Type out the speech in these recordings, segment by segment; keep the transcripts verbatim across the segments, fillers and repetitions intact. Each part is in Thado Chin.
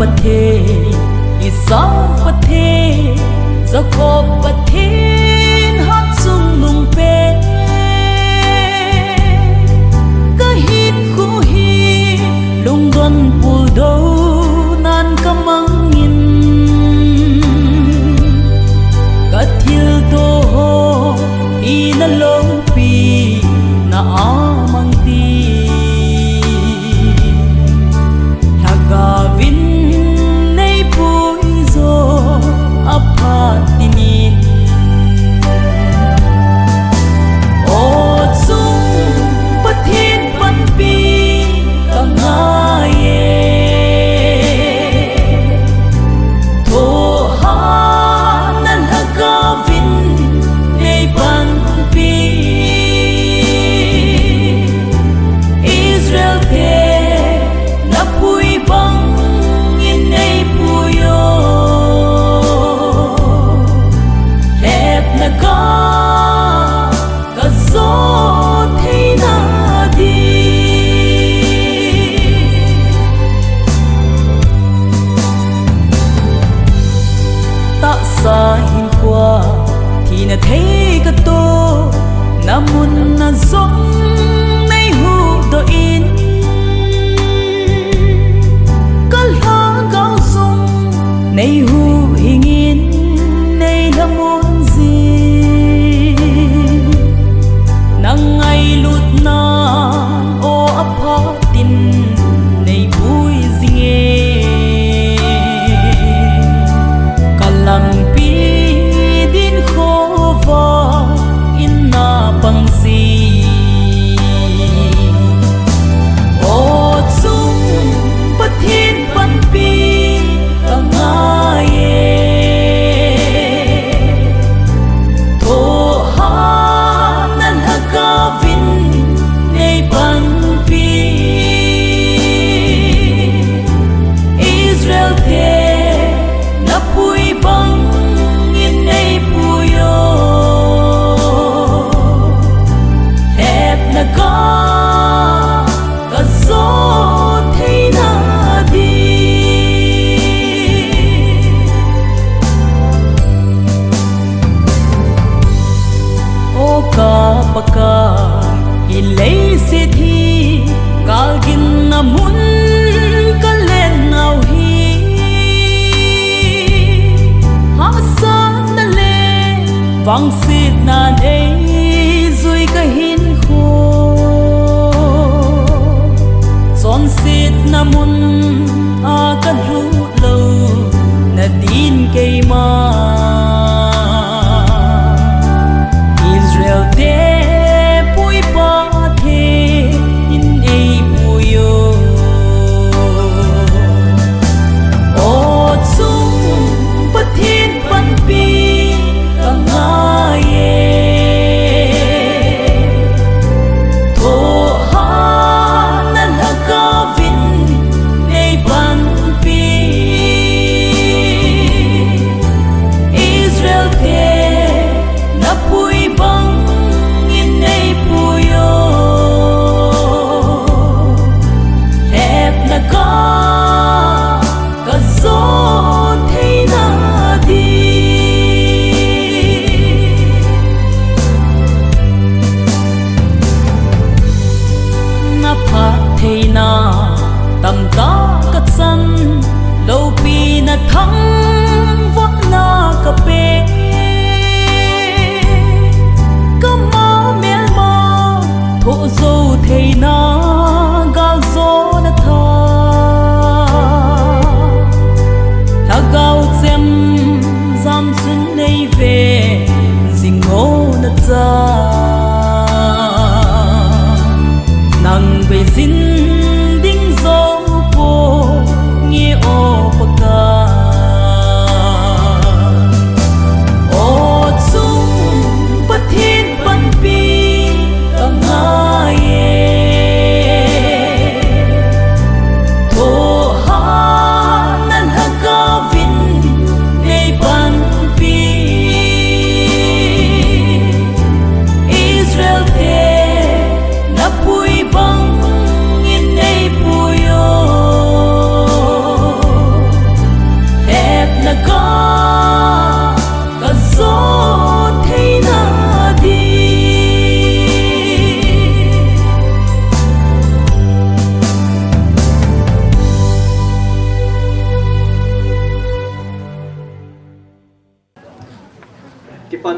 Pathen, Isaac Pathen, Jacob Pathen, hatchungnung pen. Kahinkho hi lungdon puldou nan kamangin, kathilto ho hi naloupi na amang ti. Lhagao vin neipuijo aphat tinin. O chung Pathen panpi kangai e. Thohhatna Lhagao vin neipanpi. Israel te napui bangin neipui o. Lhepna ga kajo theina di. Tahsa hinkhoa thina thei kato, namun najong neihuhdoh in. Kalhagao jong neihuhhingin, neilhamon jin. Nangailutna o aphatin neipui jinge. Kalampi dinkho vah in napang jin. O chung Pathen panpi kangai e. Thohhatna Lhagao vin neipanpi. Israel te napui bangin neipui o. Lhepna ga kajo theina di. O ka Pakai, hileiset hi kalginna mun kalen nau hi. Hahsatna le vangsetnan eijui kahinkho. Chonsetna mun a kalut louna din keima Israel te puipa Pathen in eipui o. O chung Pathen panpi kangai e. Thohhatna Lhagao vin neipanpi. Israel te napui bangin neipui o. Lhepna ga kajo theina di. Na phattheina tamtah kachan, loupina thangvahna kape. Kama melma thoh jou theina galjona tha. Lhagao chemjam chun neive jing o nacha. Nang beijin ding jou ponge o Pakai. O chung Pathen panpi kangai e. Thohhatna Lhagao vin neipanpi. Israel te napui bang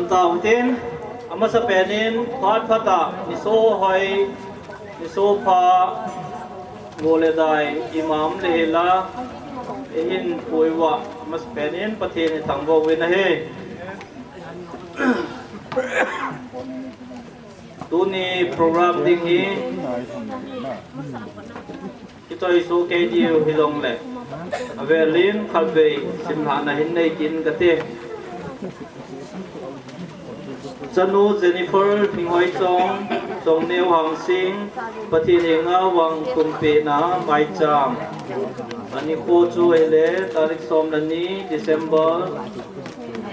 Tautin, amasapen in phat phat a niso hoi, niso pha, go le dai imam le hela, ihin puiva, amasapen in Pathen ithangvah uvin ahi. Tuni program ding hi kichoi soh kei diu hijongle, avel in khatvei simlhahna hin nei tin kati. Chanu Jennifer Lhinghoichong, Chongneo Hangsing, Pathen henga vang thumpehna maicham. Anikho chu ahile tarik som le ni December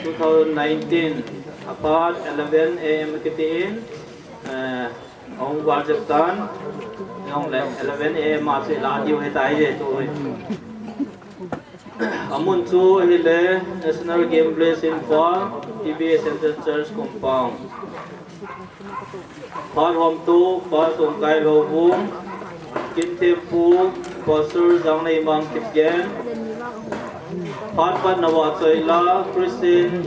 two thousand nineteen, aphat eleven A M kiti in, eh, ahung val jep tan, jongle eleven A M a chu ila diu ahitai je tu hi. Amun chu ahile National Game Place Imphal, T B A Central Church Compound. Phat homtu, Pa Songkai Lhouvum, kin thempu, Pastor Jangneimang Kipgen. Phat patna vahchoila, Christian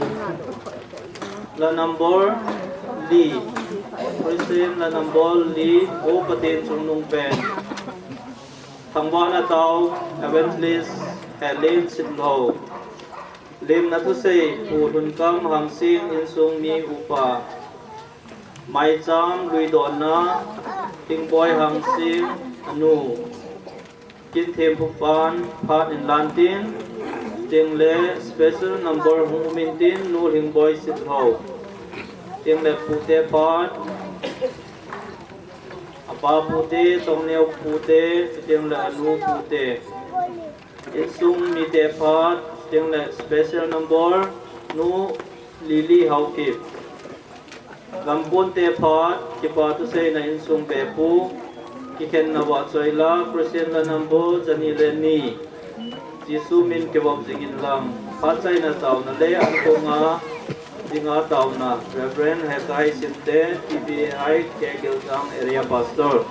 la number li. Christian la number li, O Pathen Chungnungpen. Thangvahna tao, Evangelist Helen Sitlhou. Lemna thusei, Pu Lhunkam Hangsing insung mi upa. Maicham luidonna, Lhingboi Hangsing anu. Kin thempu pan phat in lan tin, chuteng le special number hung um in tin, Nu Lhingboi Sitlhou. Chuteng le pute phat, apa pute, Chongneo pute, chuteng le anu pute. Insung mite phat, chuteng le special number, Nu Lily Haokip. Gamponte phat, kipa thuseina insung bepu, kikhenna vahchoila, Christian la number jani le ni. Jesu min kivop jingin lang, phat chaina taona le ankonga dinga taona, Reverend Hekai Simte, T B A I K Geljang Area Pastor.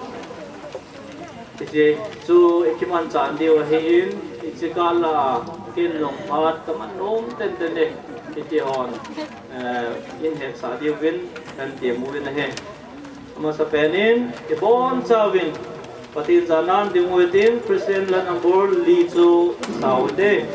Hiche chu ikimanchah diu ahin, hiche kah la kin jong phat kaman nom tenten e, hiti hon, eh, in hetsah diuvin, kan tem uvin ahi. Amasapen in, ibonchauvin, Pathen jana ding uhitin, Christian la number li chu sao ute.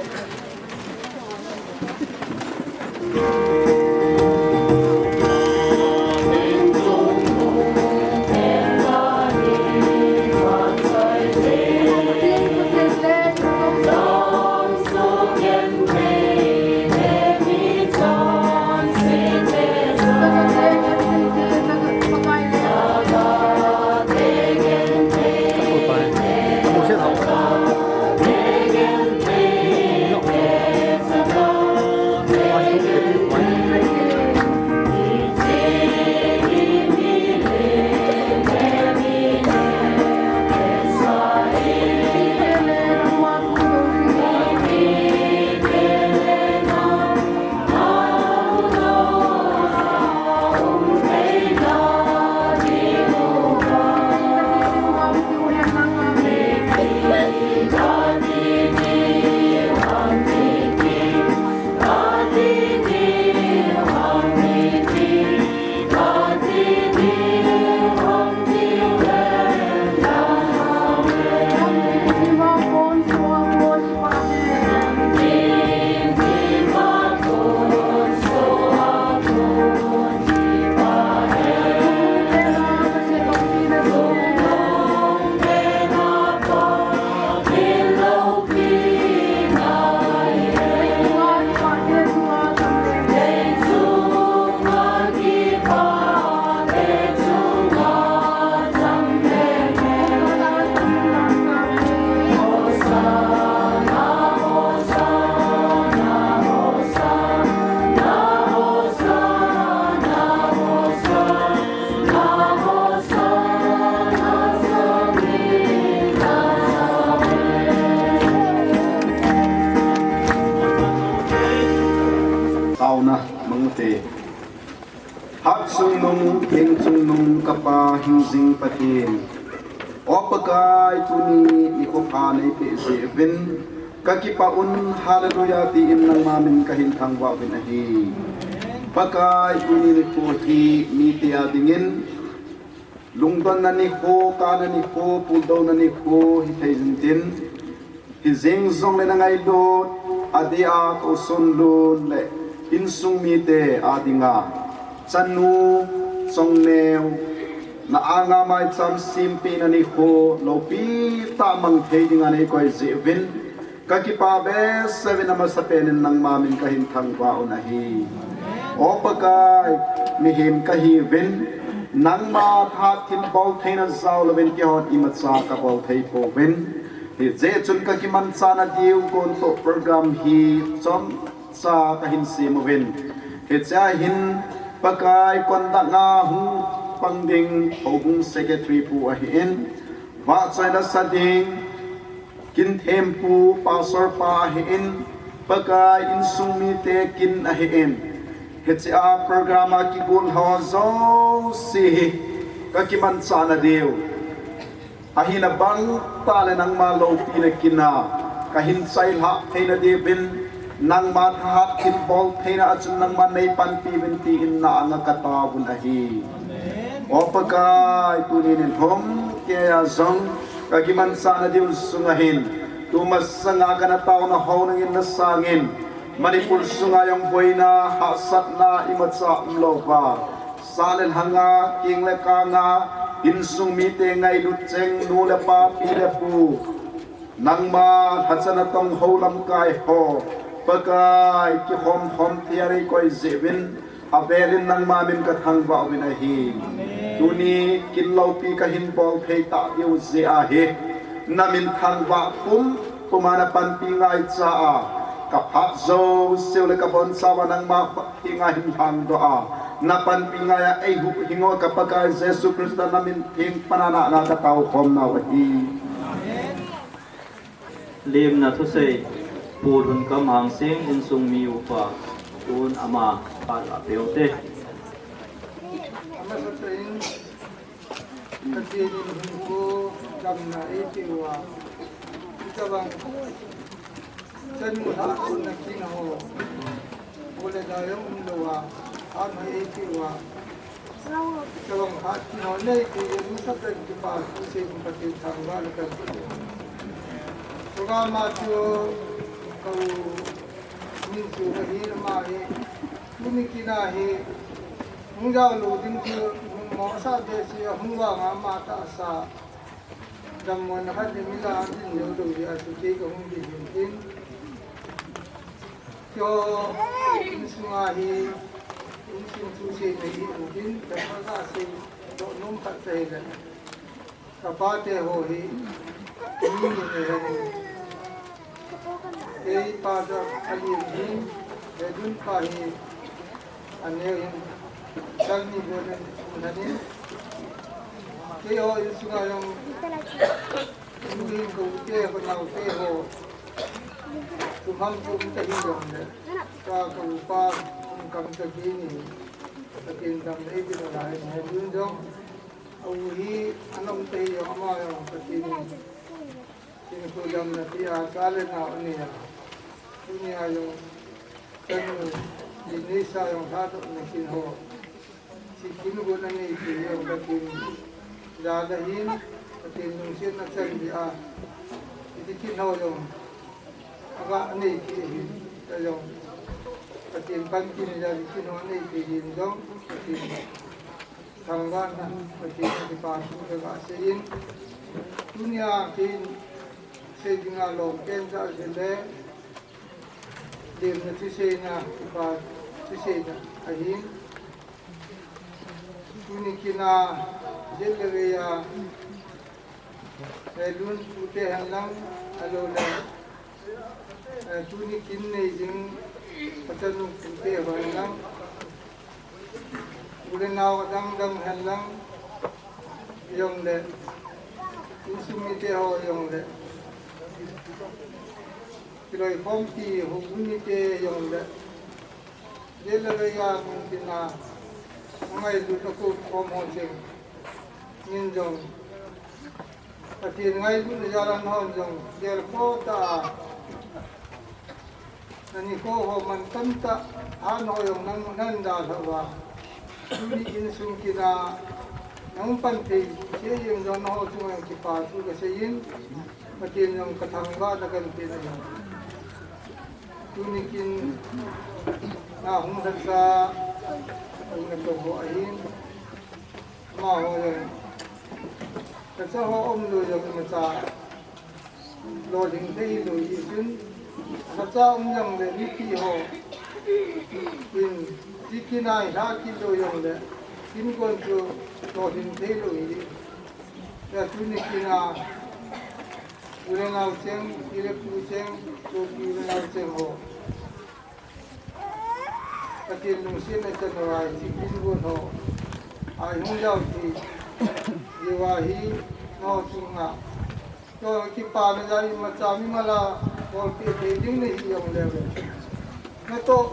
Taona mang ute. Hat chungnung, lhing chungnung, ka Pa hingjing Pathen. O Pakai, tuni nikho pha neipeh jeh uvin ka kipah un, hallelujah tin nangma min kahin thangvah uvin ahi. Pakai, tuni nikho hi mite a dingin lungdonna nikho, kana nikho, puldouna nikho hithei jing tin, hijeng jongle nangailut, adeh a Kosonlun le insung mite a dinga chanu, chongneo, na anga maicham sempeh na nikho loupi tah mang thei dinga neikoi jeh uvin, kakipa behseh uvin, amasapen in nangma min kahin thangvah un ahi. O Pakai, mihem kahiuvin, nangma thahat thilbol theina jaolouvin keihon imacha kabol thei pouvin. Hijeh chun kakimanchahna diu kon toh program hi chomcha kahin sem uvin. Hichea hin Pakai conduct a hung pang ding houbung secretary pu ahin, vahchoi lasa ding kin thempu pastor pa ahin, Pakai insung mite kin ahin. Hichea program a kigol ho jouse hi kakimanchahna diu, ahina bang tah le nangma loupina kin a kahin chailhah theina diuvin, nangma thahat thilbol theina a chun nangman neipanpi uvin tin na anga kataovun ahi. O Pakai, tuni nikho keija jong kakimanchahna diu sunga hin, tumasanga kana taona ho nangin nasangin, Manipur sunga jong boina, hahsatna imacha umlouva, sah le lhanga, keng le kanga, insung mite ngailut cheng, nu le pa, pi le pu, nangma lhacha natong ho lamkai ho, Pakai, kikhom khom thei a neikoi jeh uvin, avel in nangma min kathangvah uvin ahi. Tuni kin loupi kahin bol thei tah diu jeh ahi, namin thangvah pumpum a napanpi ngaicha a, kaphat jouseu le kabonchauva nangma khut henga hin lhangdoh a, napanpi ngai a eihuhhing u ka Pakai Jesu Christa namin theng pan a na anga katao khom nau ahi. Lemna thusei, Pu Lhunkam Hangsing, insung mi upa, tun ama phat apeh ute. Amasatah in, Pathen in hinkho damna eipeh uva, hitobang chanu lhahna kin ho, bu le da jong umlouva, phat eipeh uva, hitobang phat kin ho neipeh jeh in amasatah in kipa thu sei in Pathen thangvah le kan. Chuleh ama chu ka u min chu kahi, ama hi tuni kin a hi hung jaolou ding chu hung mosah behseh a, hung vang a ama tahsa damlouna khat le mi lah a ding joulou jeh a chu kei kahung ding hin tin. Keiho insunga hi insung thu seina hi in tin, ka pha kasei doh nom khat chu ahile, ka pate ho hi mi ni nei hen, kei pa chu alen hin, Heidun pa hi aneo hin, chanu bon in um lhon in, keiho insunga jong nu hin ka u te, ka nao te ho, tumham tum ta hi jongle, ka, ka upa, um kam ta kei ni, Pathen damna eipeh nalai, Heidun jong, a u hi anom ta hi jong, ama jong Pathen in hinkho damna pia cha le nao anei a, tunia jong chanu, Denisa jong lhadohna kin ho, hiche kin gon anei thei jong Pathen jal ahin, Pathen lungsetna chan jeh a, hiche kin ho jong aga nei thei ahin, ta jong Pathen panpina jal a hiche kin ho anei thei jeh in jong Pathen thangvahna, Pathen a kipa thu kaga sei in, tunia kei sei dinga lom pen cha ahile, lemna thuseina, kipa thuseina ahin, tuni kin a, jet le vei a, Heidun pute hen lang, ahilou le, eh, tuni kin nei jing, achanu pute ho hen lang, u le nao adang dang hen lang, jongle, insung mite ho jongle, kiloikhompi houbung mite jongle, jet le vei a mun tin a, angailut akou khom ho cheng in jong, Pathen ngailutna jal a nanghon jong gelkhoh tah a, Nanikho ho man tamtah, han ho jong nang nan dalhah uva, tuni insung kin a nahung pan thei cheh jeng jong, nangho chunga jong kipa thu kasei in, Pathen jong kathangvah na kahin pe na jong. Tuni kin a hung lhacha, hung lhacha ho ahin, amaho jong lhacha ho umlou jong imacha lolhing thei lou hichun, lhacha um jongle mipi ho in, ti kinai lha kit lou jongle, kin kon chu lolhing thei lou hi. Tua tuni kin a, u le nao cheng, pi le pu cheng, sopi u le nao cheng ho, Pathen lungsetna chan uva hiche kin gon ho a hung jao thei jeh uva hi, nangho chunga tua kipana jal imacha mimal a bolpeh thei ding nahi jongleu, natoh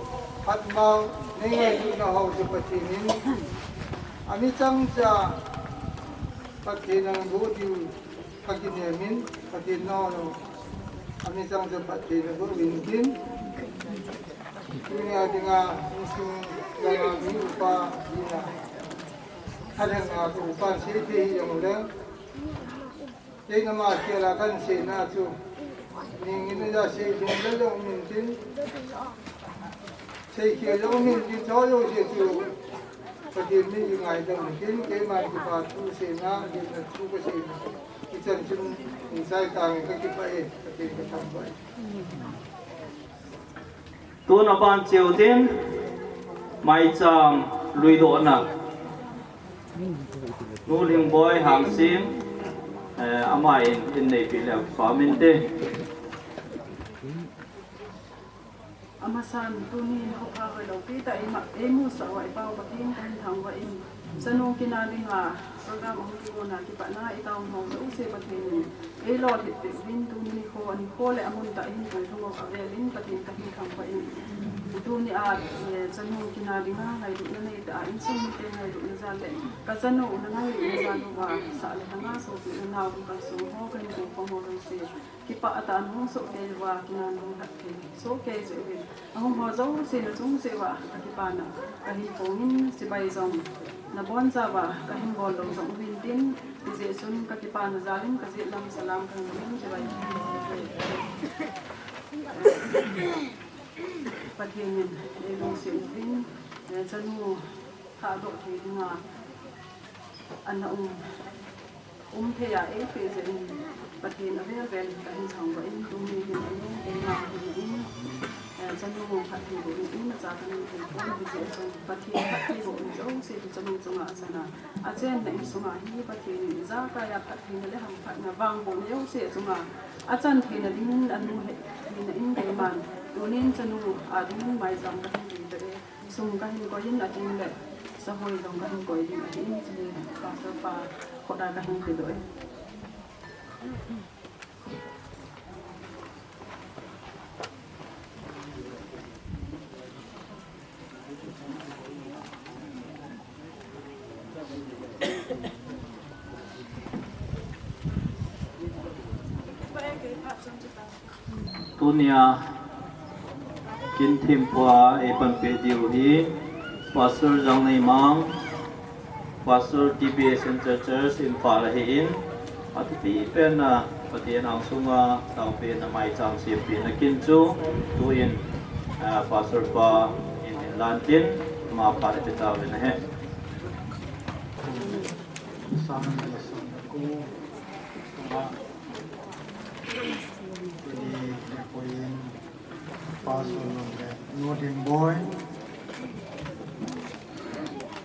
phatmao nei ngailutna ho chu Pathen in, ami chang cha Pathen in boh diu kakinem in, Pathen nangho jong ami chang cha Pathen in boh uvin tin. Tunia dinga insung langa mi upa dinga, alhenga ka upa sei thei hijongle, kei nama khel a kahin seina chu, ning in ja sei lhing le jong um intin, sei khel jong um intin, chujou se chu Pathen min i ngaidam intin, keiman kipa thu seina, lhingna thu kaseina hichan chun hinsei tange, kakipah e, Pathen kathangvah e. Tun aban cheu tin, maicham luidohna, Nu Lhingboi Hangsing, eh, ama in, in neipeh leu kipa um inte. Amasan, tunin khopa hoilou pi tah a eima, eimusah uva i Pau Pathen kahin thangvah in, chanu kin a dinga program ahung kigon a kipatna itaona ho jouse Pathen in eilolhit peh uvin, tuni nikho, anikho le amun tah a hin puilhung u avel in Pathen kahin thangvah in, tunia, eh, chanu kin a dinga ngailutna neitah a insung mite ngailutna jal le kachanu u na ngailutna jal uva, sah le lhanga sopi u le nao u kalsong ho kahin pukhom ho jouse kipah tah a nahung soh kei uva, kin a nahung lhat thei soh kei jeh uvin, ahung ho jouse nachung cheh uva kakipana kahin phong in, chibai jong nabonchauva kahin bol lou jong uvin tin, hijeh chun kakipana jal in kajet lam salam kahin bol in, chibai kahin bol in. Pathen in eilungset uvin, eh, chanu thahdoh thei dinga ana um, um thei a eipeh jeh in Pathen avel vel in kahin thangvah in, tuni hin anu keima hin in, eh, chanu phattheiboh in, imacha kanei thei pon, hijeh chun Pathen phattheibohna jouse hi chanu chunga achan a, achenna insunga hi Pathen in ijakai a phattheina le hamphatna, vangbohna jouse chunga achan theina dingin, anu hettheina in keiman tunin chanu a dingin maicham kahin ding tah e. Sum kahin koi in, atin le sahoi jong kahin koi ding ahin, chule Pastor pa khut a kahin pedoh e. Tunia kin thempu a eipanpeh diu hi Pastor Jangneimang, Pastor T B A Central Church Imphal ahin, athupi pen a Pathen angsunga taopehna maicham sempehna kin chu tuin, ah, Pastor pa in hin lan tin, ama phat ipe tauvin ahi. Psalm ni le somni le ko, tuni nikho in Pa Solomon le Nu Lhingboi,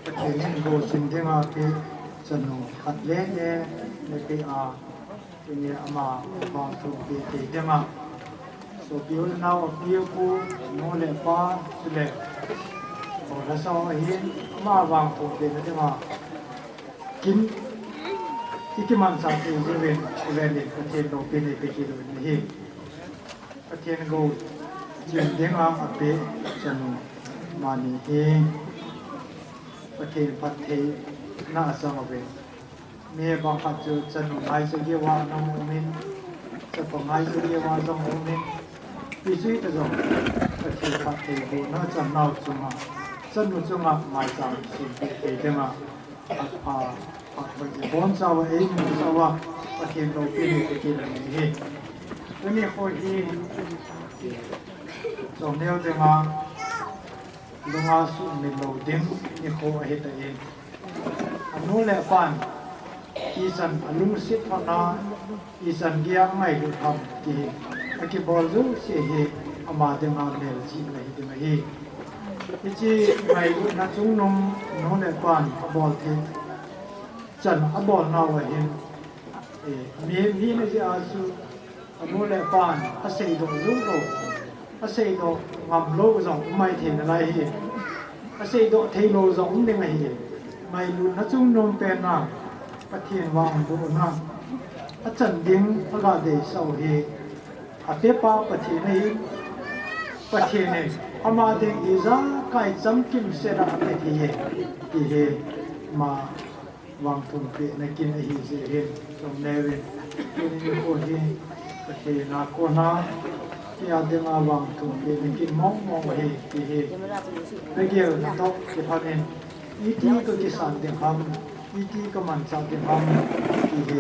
Pathen in gousim dinga apeh chanu khat le ni eipeh a, tuni ama vangpha peh thei dinga sopi u le nao, api apu, nu le pa, chule hou lhasa ho ahin, ama vangpha pehna dinga kin ikimanchah thei diuvin, avel in Pathen loupina ipe kit uvin ahi. Pathen gousim dinga apeh chanu mani hi Pathen phattheina achang uvin. Mi bang khat chu chanu ngaichat diuva ana um in, chapa ngaichat diuva jong um in, pi chu hita jong Pathen phattheibohna channau chunga, chanu chunga maicham sempeh thei dinga, apha, pha, pha, bonchauva eimusah uva, Pathen loupina nikho ahi. Tuni nikho hi, chongneo dinga, lunga sumil lou ding nikho ahi tan. Anu le apan, ichan alungset lhona, ichan geiya angailut ham ti hi, akibol jouse hi ama dinga melchihna hi ding ahi. Hiche ngailutna chungnung nu le apan abol thei chan abolnau ahin, eh, mihem hina jeh a chu, anu le apan aseidoh jou lou, aseidoh ngam lou jong um maithei nalai hi. Aseidoh thei lou jong um ding ahi. Ngailutna chungnung pena, Pathen vangbohna achan ding aga deisah u hi, apepa Pathen ahi. Pathen in ama ding ijakai chamkimset a ape thei e, ti hi ama vangthumpehna kin ahi jeh hin, chongneo in, tuni nikho hi, Pathen a kona, kei a dinga vangthumpehna kin mong mong ahi, ti hi, nagelna toh kilhon in, iti kakisan ding ham, iti kamanchah ding ham, ti hi,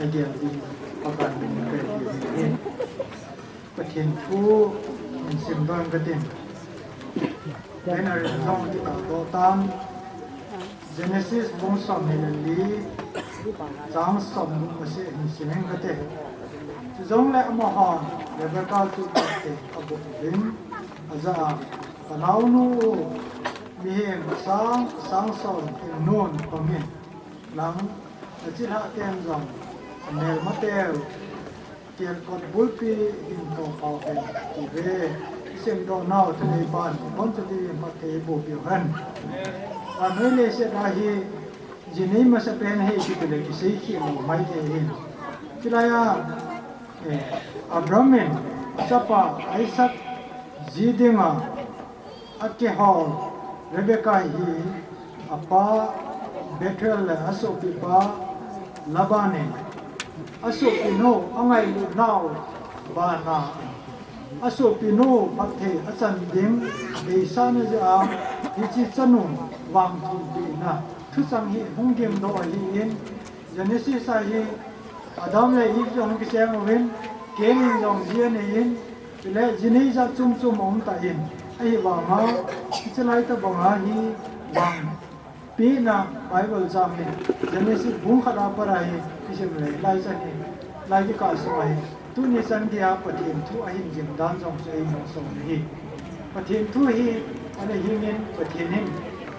nagel ding, Pakai min in kahin pe ding ahi. Pathen thu simdoh inge katin. Banner in jong kitahdoh tan. Genesis bung somni le li, chang somgup maseh hin sim inge kati. Chujongle amahon Rebekah chu phatthei aboh uvin, ajah a, ka naonu u, mihem sang, sang som hinmun pang in lang, nachilhah ten jong amelmateu kelkot bulpi hin tohpeh uvin, ati uve. Isimdoh nau thunei pan, ibon chauva phatthei eiboh peh u hen. Vannoi leiset a hi, jinei masapen hi kitile kisei khel lou maithei ahin. Chulai a, eh, Abraham in achapa Isaac ji dinga akihol Rebekah hi apa Bethuel le asopipa Laban in asopinu angailutnau bana asopinu phatthei achan ding deisahna jeh a hiche chanu vangthumpehna thuchang hi hung gimdoh ahin, Genesis a hi Adam le Eve jong kisem uvin, Cain in jong ji anei in, chule jinei jat chom chom aum tan, ahivanga, hiche lai tobanga hi vangpehna Bible chang hi, Genesis bung khat a pat a hi, isim le, lai chan hi, lai kikah sunga hi, tuni chan geiya Pathen thu ahin gim dan jong chu eimusah u ahi. Pathen thu hi, ana hingin Pathen in,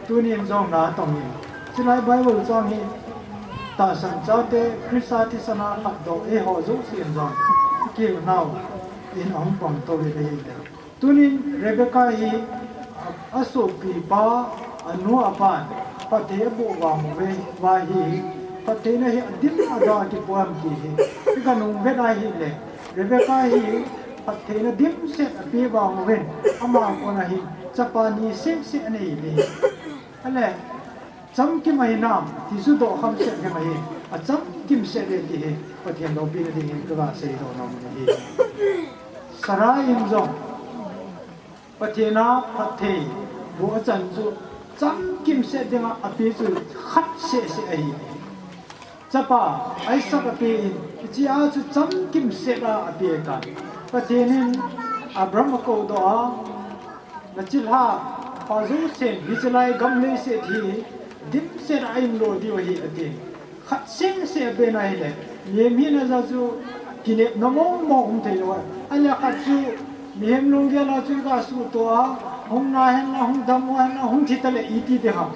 tunin jong natong in, chulai Bible chang hi, tahsan chate, Christa thisan a lhatdoh eiho jousen jong, kihilnau in ahung pang tou in ahi. Tunin Rebekah hi a, asopipa, anu apan, phatthei aboh vang uva hi, phattheina hi adim ada kipoh em ti hi, iga nung vet ahile, Rebekah hi phattheina dimset ape vang uvin, ama kona hi chapa ni seh seh anei in ahi. Ale, chamkim ahinam, ti chu dohkham seh ding ahi, achamkimset e ti hi, Pathen loupina dingin kaga seidoh nom ahi. Sarah in jong, Pathen a phatthei boh achan chu, chamkimset dinga ape chu khat seh seh ahi. Chapa Isaac apen, hichea chu chamkimset a ape tan. Pathen in Abraham akoudoh a, nachilhah pha jousen, hiche lai gam leiset hi dimset a ahinlo diu ahi, atin. Khat seh seh apen ahile, mihem hina jeh a chu kinepna mong mong um theilou a. Ahile khat chu mihem lunggel a chu iga suhtoh a, hung na henlang, hung dam u henlang, hung thi tale iti ding ham,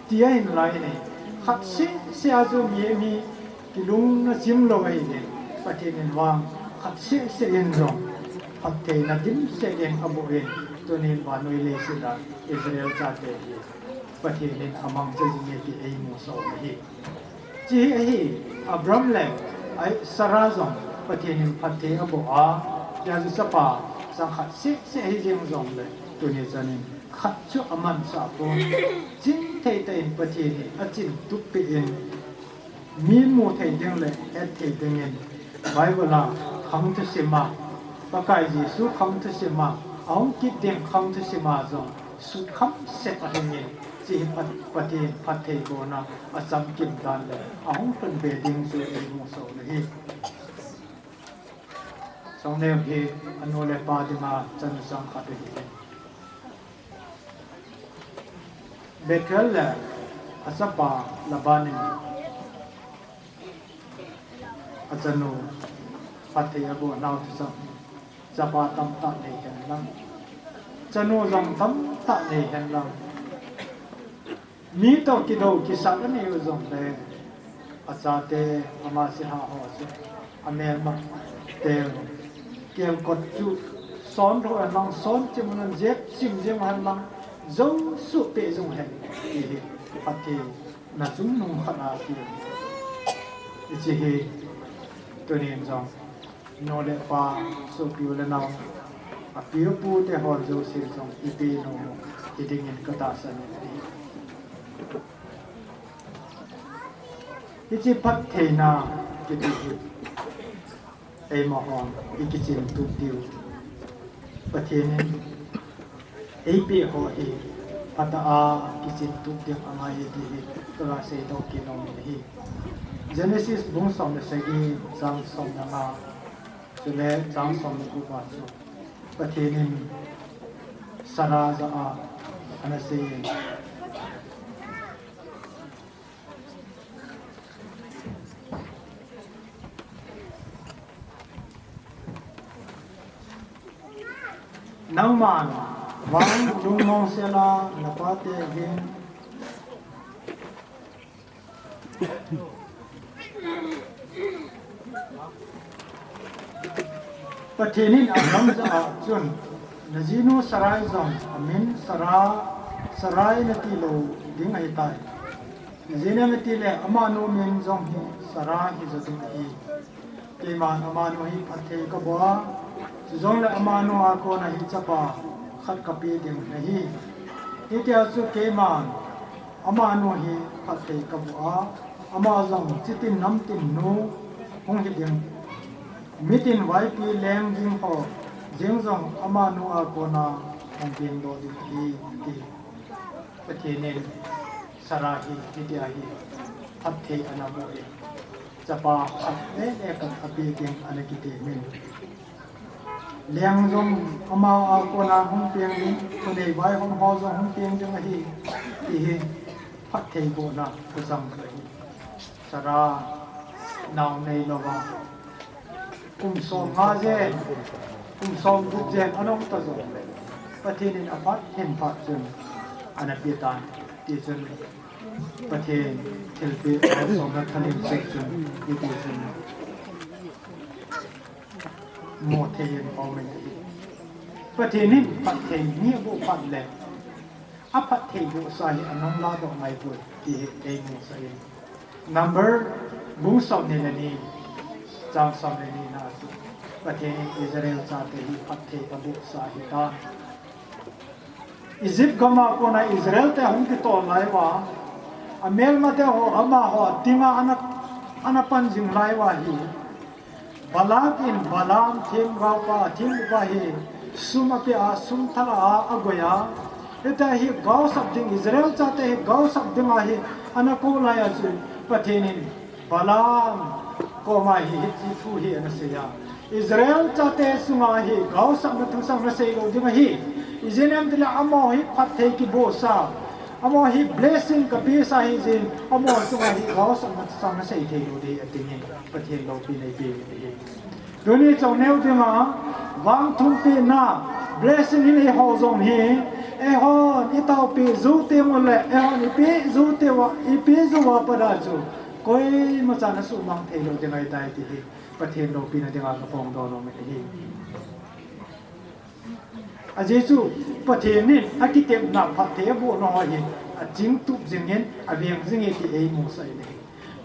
ti ahin lai in ahi. Khat seh seh a chu mihem hi kilungna chimlou ahin, Pathen in vang khat seh seh in jong phattheina dimset in aboh in, tunin vannoi leiset a Israel chate hi Pathen in amangcha jing e ti eimusah u ahi. Hiche hi ahi, Abraham le Sarah jong Pathen in phatthei aboh a, hijeh chun chapa chang khat seh seh ahi jeng jongle, tuni chan in khat chu amanchah pon, chingthei tah in Pathen in achintup peh in, min mu thei ding le het thei dingin Bible a khang thusim a, Pakai Jesu khang thusim a, Ahung kit ding khang thusim a jong sut kham set ahing in, hiche hi Pat-, Pathen phattheibohna achamkim dan le ahung lhun be ding chu eimusah u ahi. Chongneo hi anu le apa dinga chanu chang khat ahi. Bethuel le achapa Laban in achanu phatthei aboh nau thusim, chapa tamtah nei hen lang, chanu jong tamtah nei hen lang, mi toh kidou kisat anei u jongle, achate ama sihha ho chu amelmate kelkot chu son lhu hen lang, son chim hen lang, jep chim jeng hen lang, jou suh peh jong hen, ti hi phatthei na chungnung khat ahi. Hiche hi tunin jong nu le pa, sopi u le nao, api u pu te hon jouse jong ipi nom u hiding in katahsan in ahi. Hiche phattheina kiti hi eimahon ikichim tup diu, Pathen in eipeh ho hi phatah a kichim tup ding angai e ti hi kaga seidoh kit nom in ahi. Genesis bung som le sagi, chang som le nga, chule chang som le gup a chu Pathen in Sarah jah a ana seiyin, nangman vang lungmong sela napate hin Pathen in Abram jah a chun, najinu Sarai jong amin Sarah, Sarai nati lou ding ahitai. Ijeh inem itile amanu min jong hi Sarah hija ding ahi. Keiman amanu hi phatthei kaboh a, chujongle amanu a kona hi chapa khat kapeh ding ahi. Hitia chu keiman amanu hi phatthei kaboh a, ama jong chitin namtin nu hung hiding, mitin vaipi leng ding ho jeng jong amanu a kona hung pengdoh ding ahi, ati. Pathen in Sarah hi hitia hi phatthei ana boh in, chapa khat le le khat apeh ding ana kitem in. Leng jong ama a kona hung peng ding, thunei vaihom ho jong hung peng ding ahi, ti hi phattheibohna thuchang chu ahi. Sarah nao neilouva kum som nga jen, kum som gup jen ana um ta jongle, Pathen in aphat hin phat chun ana pe tan, tichun Pathen thilpeh malsomna thalim seh chun, hitichun mu thei in aum in ahi. Pathen in phatthei mi aboh phat le, aphattheibohsa hi anung ladoh ngaipoi, ti hi eimusah in. Number bung somni le ni, chang somni le ni na chu, Pathen in Israel chate hi phatthei abohsa ahitai. Egypt gam a kona Israel te hung kitol lai uva, amelmate ho, amaho dinga ana, ana pan jing lai uva hi, Balak in Balaam themgaopa, themgaopa hi sum apeh a, sum thala a, agoi a, hitia hi gaosap ding, Israel chate hi gaosap dinga hi ana kou lai a chu, Pathen in Balaam koma hi hiche thu hi ana sei a, Israel chate chunga hi gaosapna thusang nasei lou ding ahi. Ijeh inem itile amaho hi phatthei kibohsa, amaho hi blessing kapehsa ahi jeh in, amaho chunga hi gaosapna thusang nasei thei lou ding ahi, atin in Pathen loupina eipeh in ahi. Tuni chongneo dinga vangthumpehna blessing hi eiho jong hi, eihon itaopeh jou teng uleh, eihon ipeh jou teng uva, ipeh jou uva pat a chu koimachan asuhmang thei lou ding ahitai ti hi Pathen loupina dinga kaphongdoh nom in ahi. Ajeh chu Pathen in akitepna phatthei abohna ho hi achingtup jing in, aveng jing e ti eimusah in ahi.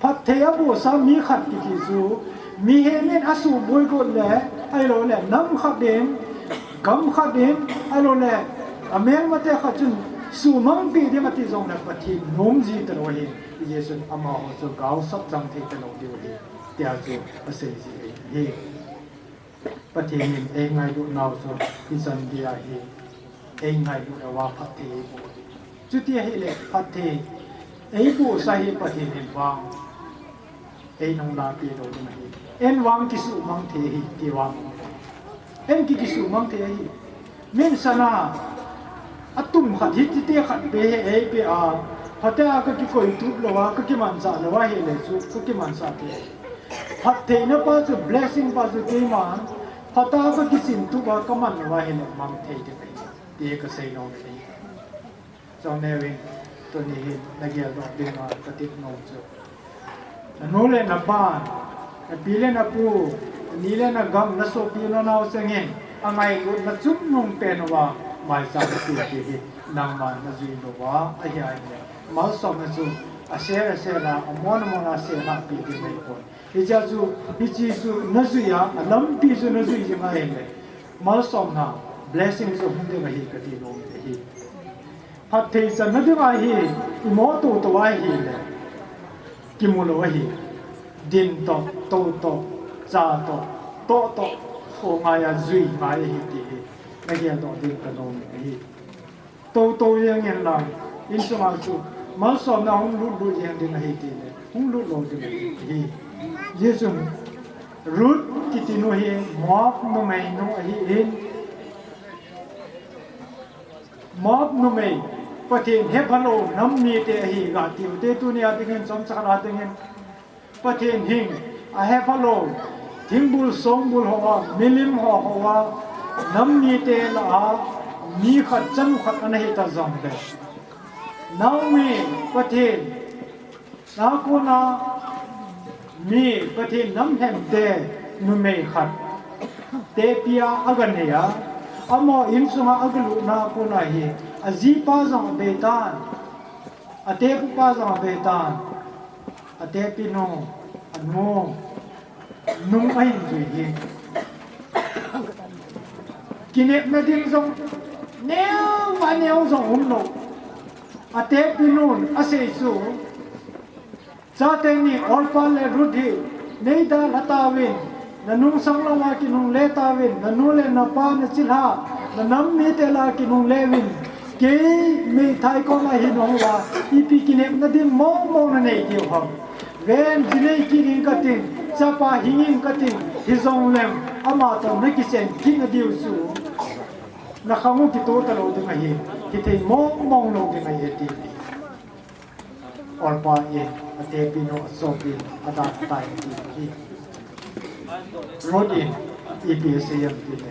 Phatthei abohsa mi khat kiti chu mihem in asuhboi got le, ahilouleh nam khat in, gam khat in, ahilouleh amelmate khat chun suhmangpeh ding ati jongle Pathen nom ji talou ahi. Hijeh chun amaho chu gaosap chang thei talou diu ahi, tia chu asei ji ahi. Pathen in eingailut nau chu ichan dia hi eingailut uva phatthei eiboh. Chuti ahile phatthei eibohsah hi Pathen in vang einung lapi lou ding ahi. Eivang kisuhmang thei ahi, ti vang. Eiki kisuhmang thei ahi. Min sana atum khat hi tite khat be he eipe a, phatea kakikoi tup louva, kakimanchah louva ahile chu kakimanchah thei. Phattheina pa chu, blessing pa chu keiman phatea kakichin tup a kaman louva ahile mang thei ding ahi, ti kasei nom e. Chongneo in, tuni hin nageldoh dinga katep nom chu, nanu le napan, napi le napu, nani le nagam, nasopi nanao chengin angailutna chungnung pen uva maicham napeh hi nangman najui louva ahi ahile, malsomna chu asel asel a, amon amon a sel a pe ding ahipoi. Hichea chu, hiche chu najui a, alampi chu najui jing ahile, malsomna, blessing chu hung ding ahi kati nom e. Phatthei channa dinga hi imo toto ahile kimu lou ahi. Din toh, tou toh, cha toh, toh toh, kho ngai a jui ngai ahi ti hi nageldoh ding kanom e. Toto jeng in lang, insunga chu malsomna hung lut lut jeng ding ahi tile hung lut lou ding ahi. Hijeh chun Ruth kitinu hi Moab numeinu ahin, Moab numei, Pathen hephalou nam mite ahi gati ute, tunia dingin, chomcha khat a dingin Pathen hing ahephalou, thingbul songbul hoa, milim ho hoa, nam mite lah a mi khat chanu khat anahita jongle, Naomi Pathen a kona mi, Pathen namlhente numei khat tepi a aganei a, amaho insunga agalutna kona hi ajipa jong abeitan, atepupa jong abeitan, atepinu, anu, nung ahin jui hi. Kinepna ding jong neo aneo jong umlou. Atepinun asei chu, Chateni Orpah le Ruth hi neidalha tauvin, nanungsang louva kinungle tauvin, nanu le napa nachilhah, nanam mite lah a kinungleuvin, kei meithai koma hin hung uva, ipi kinepna ding mong mong nanei diu ham? Ven, jinei kit ding katin, chapa hing in katin, hijongleng amatoh nakichen kit nadiu chu nakhang u kitoh talou ding ahi, hithei mong mong lou ding ahi, ati. Orpah in atepinu asopin adalha tai, ati. Ruth in ipi asei em tile,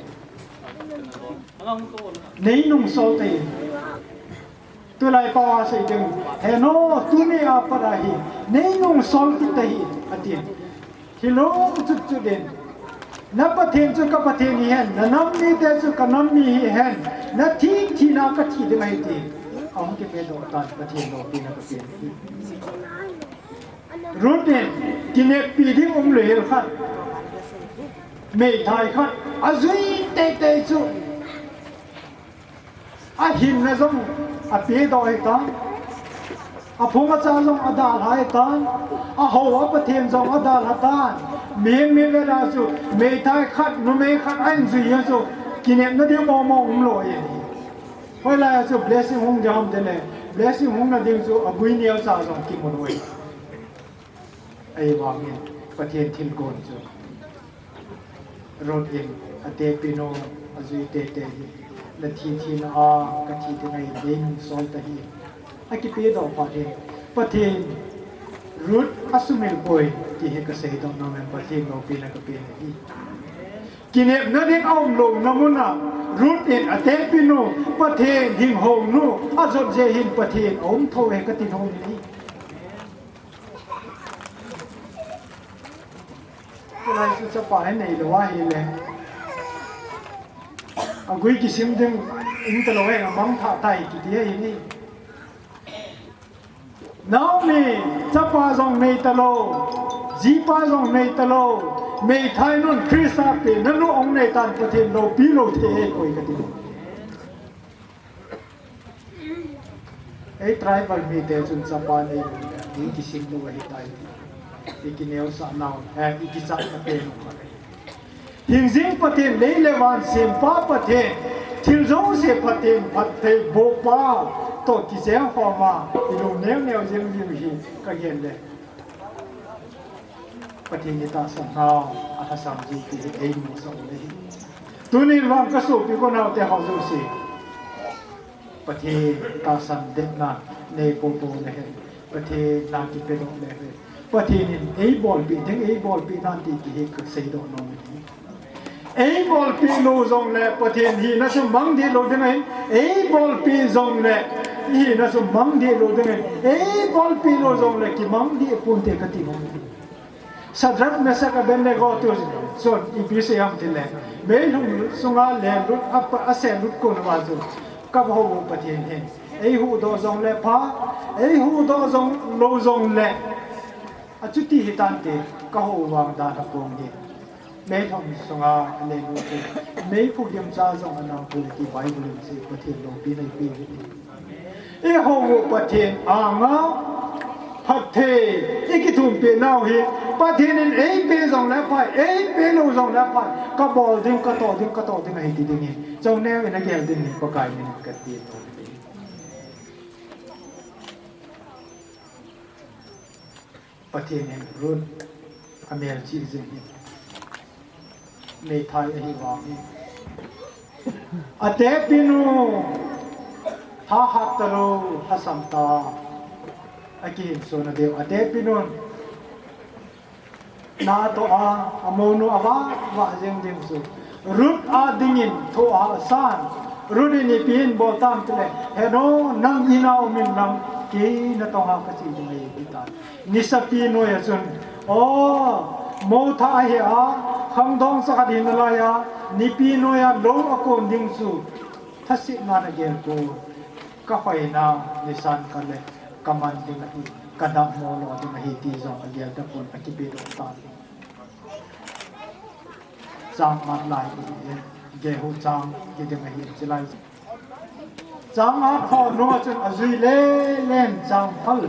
neinungsol tai. Tulai pao a sei ding, heno, tunia pat ahi, neinungsol kit tai, ati. Hilou chutchut in, na Pathen chu ka Pathen hihen, nanam mite chu kanam mi hihen, nathi thina kathi ding ahi, ti. Ahung kipedoh tan, Pathen loupina kapen ahi. Ruth in kineppi ding umlou hel khat, meithai khat ajui teitei chu, ahinna jong apedoh hitan, aphung acha jong adalha hitan, ahao a Pathen jong adalha tan. Mihem mivet a chu meithai khat, numei khat ahin jui a chu kinepna ding mong mong umlou ahi. Hoilai a chu blessing hung ding ham tile, blessing hungna ding chu agui neocha jong kimu lou ahi. Ahivangin Pathen thilgon chu Ruth in atepinu ajui teitei hi, nathi thina a kathi ding ahi, neinungsol tai, akipedoh phat in, Pathen, Ruth asumil poi ti hi kaseidoh nom e, Pathen loupina kapen ahi. Kinepna ding aumlouna muna Ruth in atepinu, Pathen hinghounu ajot jeh hin Pathen aum thou e kati nom e. Tulai chu chapa hi neilou ahile, agui kisim ding umtalou e, amangthah tai kiti ahi. Naomi, chapa jong neitalou, jipa jong neitalou, meithai nun Christa pen nanu ahung neitan, Pathen loupi lou thei e koi kati. Ei tribal mite chun chapa neilou le, ikisim lou ahitai ti. Ikineosah nau, eh, ikichatna pen u khat ahi. Hingjing Pathen, lei le van sempa Pathen, thil jouse Pathen, phattheibohpa toh kicheng khoma ilung neo neo jing diu hi kagel le. Pathen in tahsan nau alhasam ji ti hi eimusah u ahi. Tunin vang kasopi kanaote ho jouse, Pathen tahsan dehna nei popo le hen, Pathen na kipedoh le hen, Pathen in eibolpeh ding, eibolpeh nan ti, ti hi kaseidoh nom ahi. Eibolpeh lou jongle Pathen hina chu mang deh lou ding ahin, eibolpeh jongle ihina chu mang deh lou ding ahin, eibolpeh lou jongle kimang deh ponte kati nom ahi. Shadrach, Meshach, Abednego te chun ipi sei ham tile, meilhum sunga lenlut, a, aselut kon uva chu kahou Pathen hin eihuhdoh jongle pha, eihuhdoh jong lou jongle achuti hitante, kahou vang dalha pong hi. Meilhum sunga lenlut hi meikhu gimcha jong anam poi ti Bible in asei, Pathen loupina ipi hi. Ihou Pathen anga phatthei ikithumpeh nau hi, Pathen in eipeh jongle aphai, eipeh lou jongle aphai, kabol ding, katoh ding, katoh ding ahi ti ding hi. Chongneo in agel ding hi Pakai min in kati nom ahi. Pathen in Ruth amelchih jing hi meithai ahi vang hi. Atepinu thahat talou lhasam ta. Akihinso nadeu, atepinun natoh a, amounu avah vah jeng ding chu Ruth a dingin thoh hahsan. Ruth in ipi hin bol tam tile, heno, nang ina umin lang kei natong a kache ding ahi, ati tan. Nisapi noiya chun, o, mou thah ahe a, khangdong cha khat hi nalai a, nipi noiya lou akon ding chu thasetnan agel pon, kahoina nisan kale kaman ding ahi, kadammo lou ding ahi ti jong agel tapon, akipedoh tan. Chang at lai ahi, Gehazi chang kiding ahi, chulai chang at ho nunga chun ajui lelen, chang phal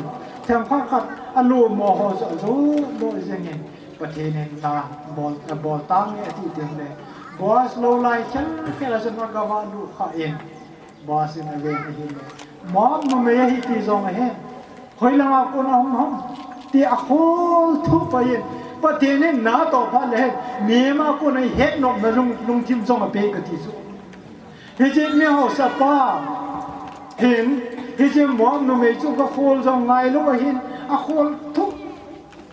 themkhat khat alomo ho chu ajomo jengin, Pathen in na bol, bol tange ati tengle, Boaz lou lai khelkhel a chun agava lut khan, Boaz in aven ahile, Moab numei ahi ti jong ahen, hoilanga kon ahung ham ti akhol thup ahin, Pathen in natoh phat le hen, mihem a kon a ihet nopna lung, lungthim jong apeh kati chu. Hiche mihaosapa hin, hiche Moab numei chu gakhol jong ngailou ahin, akhol thup,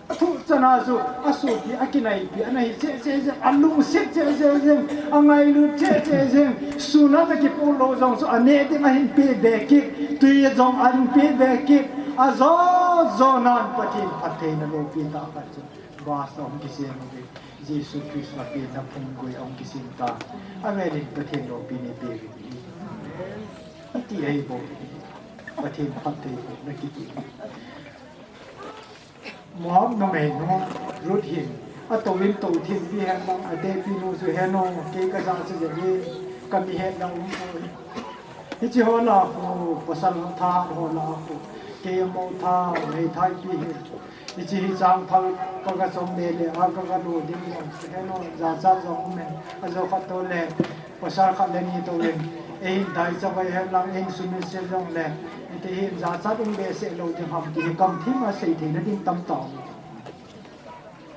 athup chana chu asopi, akinaipi ana hi cheh cheh jeng, alungset cheh cheh jeng, angailut cheh cheh jeng, sun ana kipoh lou jong chu aneh ding ahin peh be kit, twi jong ahin peh be kit, ajo jonan Pathen phattheina loupi tah khat chu Boaz toh ahung kisem uve. Jesu Christa penna phunggui ahung kisem tan. Avelin Pathen loupina ipeuvin ahi. Iti ahibou, Pathen phattheibohna kiti. Moab numeinu Ruth hin atouvin, tou thempi henlang, atepinu chu, heno, kei kajachat jeh in kamihet la umpoi. Hiche ho lah a khu, pasal thahat ho lah a khu, kei amou tha, meithaipi hi. Hiche hi chang phal kagachom lele a, kagalo ding jong, heno, jachat jong umin, ajo khat toule pasal khat le ni touvin, eihin daicha vai henlang, eihin sumil sel jongle, hiti hin jachat um behseh lou ding ham ti hi kamthim a seitheina ding tamtah um.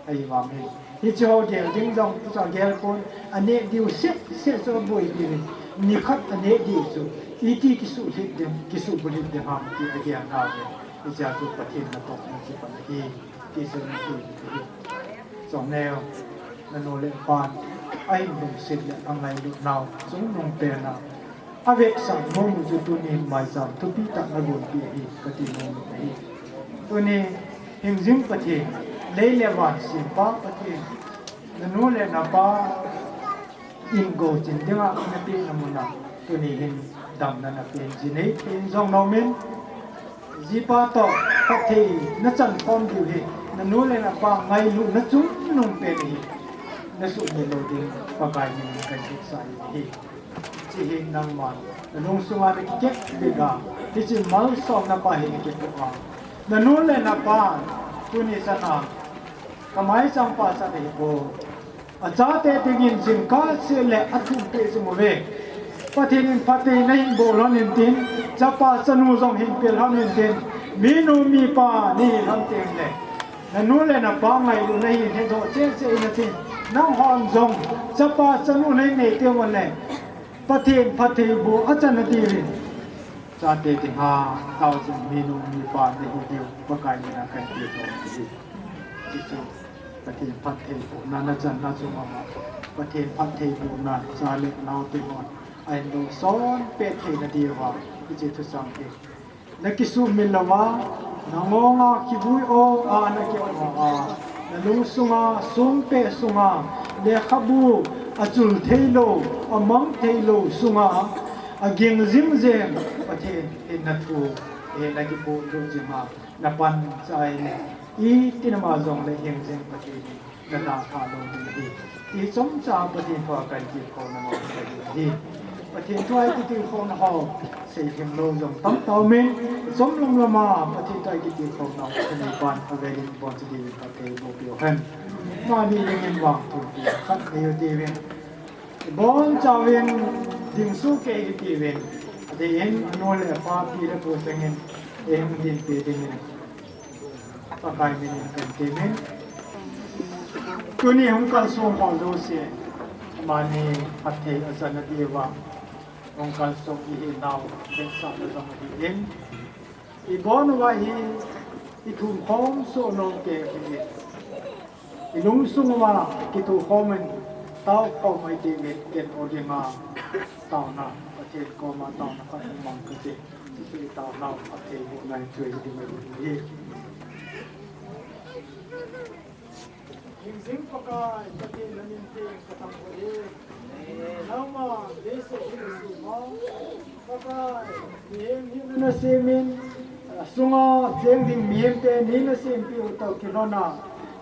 Ahivangin hiche ho gel ding jong chu agel pon, aneh diu seh seh chu aboi diuvin, nikhat aneh diu chu iti kisuhlhit ding, kisuhbulhit ding ham ti agel nauve. Hichea chu Pathen natohna chu pan ahi, ti chu nahet ahi. Chongneo, nanu le pan ahin lungset le angailut nau chungnung pena avetsah nom u chu tuni maicham thupi tah nagonpeh ahi, kati nom u ahi. Tuni hingjing Pathen, lei le van sempa Pathen, nanu le napa in gouchin dinga napehna muna tuni hin damna napen ji neithei jong nomin, jipa toh phatthei nachan khom diu hi, nanu le napa ngailutna chungnung pen hi nasuhmil lou ding Pakai min in kahin hetsah ahi. Hiche hi nangman nalung sunga nakikep bep a, hiche malsomna pa hi nakipoh a, nanu le napa tuni chana kamaicham pa chan ahipoi. Achate dingin jingkah seh le athum peh jing uve. Pathen in phatthei nahin bol lhon in tin, chapa chanu jong hin pel lhon in tin, minu mipa nahi lhon teng le, nanu le napa ngailut nahin hedoh cheh cheh in atin, nanghon jong chapa chanu nahin nei teng uleh, Pathen phatthei boh achan nadiuvin. Chate dinga taojin minu mipa nahi diu Pakai mina kahin ti lhon ahi. Chuchu Pathen phattheibohna nachanna chunga Pathen phattheibohna cha le nao tengin ahin lungson peh theina diuva hiche thuchang hi nakisuhmil louva, nangonga kivui o a nakiho a, nalungsunga, songpeh sunga, lekhabu achul theilou, amang theilou sunga, aging jing jeng Pathen hinna thu hi nakipohlut jinga, napanchai le, itin ama jongle hing jing Pathen hi nadalha lou ding ahi. Ti chomcha Pathen thua kahin tilkhouna mong kahin ahi. Pathen thua i kitilkhouna ho, seilhing lou jong tam taumin, chom lom loma Pathen thua i kitilkhouna ho, Pathen pan avelin ibonchauvin phatthei boh peh uhen. Mani dingin vangthum pi khat neiyu tivin. Ibonchauvin ding sohkei hitivin. Adeh in anu le apa, pi le pu chengin, eihung dinpi dingin Pakai minin kahin temin. Tuni hung kalsong ho jouse, amani phatthei achan nadiuva hung kalsong ihinau vetsahna jong ahin. Ibon uva hi, ithum khom soh nom kei ahin. Ilungsung uva kithokhom in, taokhom ahi tivin, ken o dinga taona, Pathen koma taona khat mang kati. Chuchu itaonau phattheibohna chu hiding ahi. Hingjing Pakai, Pathen namin theng kathangvah e. Nangma leiset hi nasem a, Pakai, mihem hina nasemin, asunga cheng ding mihemte nei nasempeh u toh kilhona,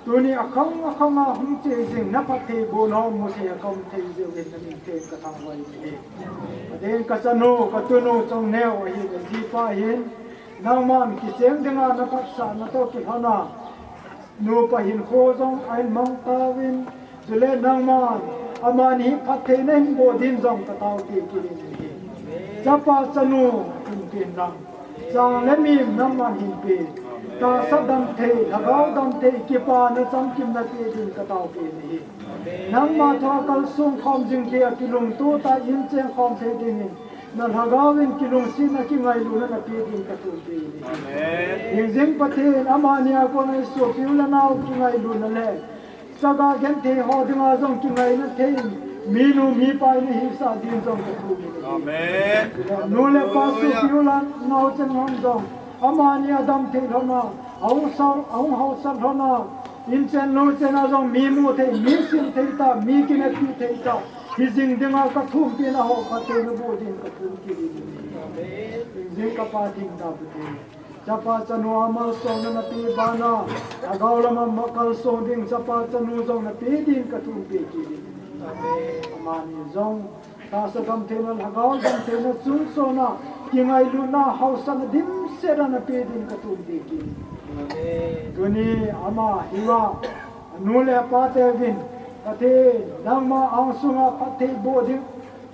tuni akhang akhanga hung che jing naphattheibohna ho muthei a kaum thei jeh uvin namin theng kathangvah e. Adeh in kachanu, katunu, chongneo ahin, ajipa ahin, nangman kicheng dinga naphatsahna toh kilhona, nupa hinkho jong ahin mang tauvin, chule nangman amani phatthei nahin boh din jong kataopi kit in ahi. Chapa chanu hinpen lang, chang le mim nangman hinpe, tahsa damthei, lhagao damthei, kipana chamkim napeh din kataopi in ahi. Nangma thua kalsong khom jing thei a kilungto tah in cheng khom thei dingin, nalhagaovin kilungsetna kingailutna napeh din kathum peh in ahi. Amen. Hingjing Pathen, amani a kona isopiu le nao kingailutna le, chaga genthei ho dinga jong kingaina thei in, minu mipa nahisah din jong kathum in ahi. Amen. Nu le pa, sopiu le nao cheng hon jong, amani adam thei lhona, ahung sao, ahung haosat lhona, inchen louchen a jong mi mu thei, mi sim thei tah, mi kinepi thei tah hijing dinga kathumpeh in, aho phatthei naboh din kathum kit in ahi. Hingjing kapa thengtah Pathen, chapa chanu a malsomna napeh bana, lhagao lama kalsong ding chapa chanu jong napeh din kathumpeh kit in ahi. Amani jong tahsa damtheina, lhagao damtheina, chungchona kingailutna, haosatna dimset a napeh din kathum kit in ahi. Tuni ama hiva, anu le apa teuvin, Pathen, nangma angsunga phatthei boh ding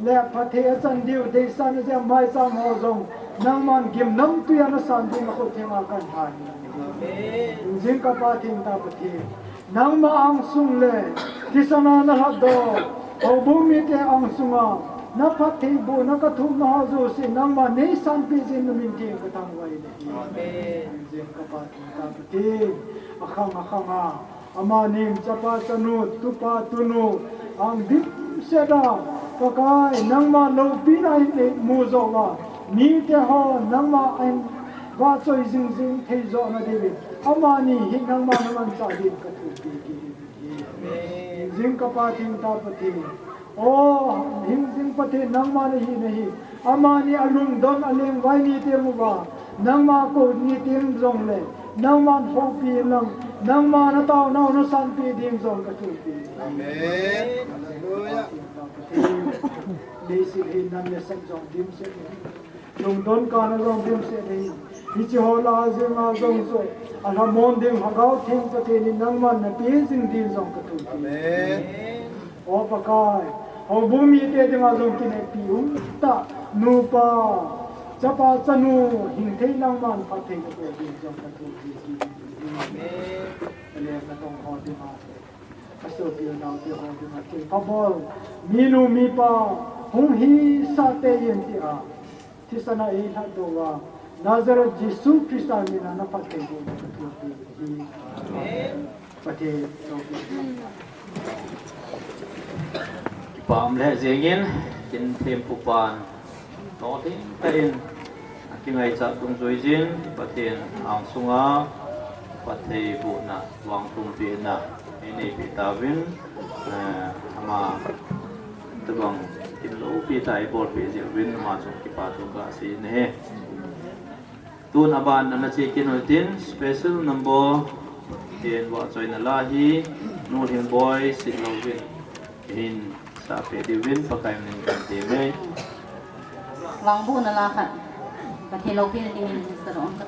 le phatthei achan diu deisahna jeh a maicham ho jong, nangman gimnamtwi a nasan ding akhut thenga kahin than in ahi. Hingjing kapa thengtah Pathen, nangma angsung le thisana nalhatdoh houbung mite angsunga naphattheibohna kathumna ho jouse nangman neisanpeh jeh in namin theng kathangvah in ahi. Hingjing kapa thengtah Pathen, akhang akhanga amanin chapa chanu, tupa tunu, ang dimset a, Pakai, nangma loupina in eimu joh uva, mite ho nangma ahin vahchoi jingjing thei joh nadiuvin, amani hi nangma namanchah din kathumpeh kit in ahi. Hingjing kapa thengtah Pathen, O, hingjing Pathen, nangma nahi nahi. Amani alungdon alengvai ni teng uva, nangma akou ni teng jongle, nangman houpi inlang, nangma nataonau nasanpeh ding jong kathumpeh. Amen. Hallelujah. Leiset hi nam le sap jong dimset in, lungdon kana jong dimset in, hiche ho lah a jeng a jong chu, alhamon ding Lhagao Theng Pathen in nangman napeh jing din jong kathumpeh. Amen. O Pakai, houbung mite dinga jong kineppi umtah, nupa, chapa, chanu, hing thei nangman phatthei naboh ding jong kathu jing. Amen. Amen. Katong ho dinga, kasopi naote ho dinga, thilpha bol, minu mipa, hung hisah tei in tia. Thisan a eilhatdoh uva, Nazareth Jesu Christa mina na phattheibohna kathupi ahi. Amen. Pathen loupina. Kipa um lheh jengin, kin thempupan, lolhing tah in, akingaichat dungjuiyin, Pathen angsunga, phattheibohna, vangtumpehna, eineipi tauvin, eh, ama, tobang, kin loupi tah a eibolpeh jeh uvin, ama chung kipa thu kasei in ahi. Tun aban ana che kit uhitin, special number, ten vahchoina la hi, Nu Lhingboi Sitlhou in, hin sapeh diuvin, Pakai min kan thei mai. Vangbohna la khat, Pathen loupina dingin, sa dong khat.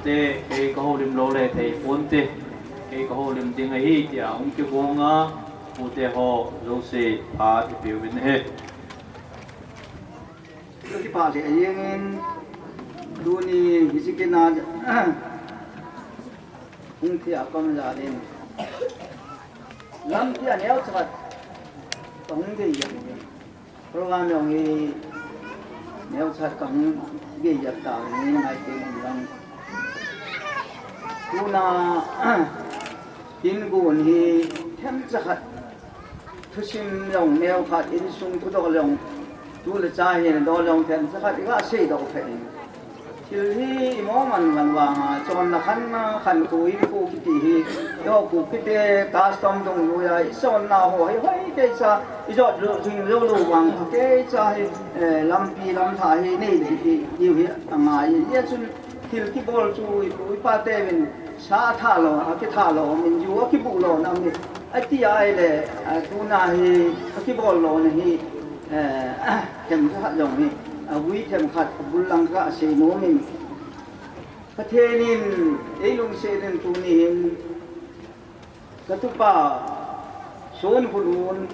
Te, kei ka houlim lou le thei ponte, kei ka houlim ding ahi tia hung kigong a, pute ho jouse phat ipeuvin ahi. Kipah lheh jengin, tuni hiche kin a hung thei a ka um jal in, lampi a neocha khat ka hung gei jeng in, program jong hi neocha khat ka hung gei jeng tauvin, ngai teng in lang. Tuna hin gon hi themcha khat, thusim jong neokhat, insung thudol jong, tu le cha hin dol jong themcha khat iga seidoh phat in, thil hi imo man man vang a, chonna khanna, khankho hinkho kiti hi, eiho Kuki te custom dungjui a ichonna ho hi hoi keicha, ijot lou, jing lou lou vang keicha hi, eh, lampi lamtha hi nei ding hi, hi, hi angai in, hijeh chun thil kibol chu ipu ipa teuvin sa atha lou, akitha lou, min ju akibuh lou na um e. Ati ahile, a, tuna hi akibol louna hi, eh, themcha khat jong hi, avui themkhat, abul lang khat asei nom in. Pathen in eilungset in tuni hin, katupa Sonkholun,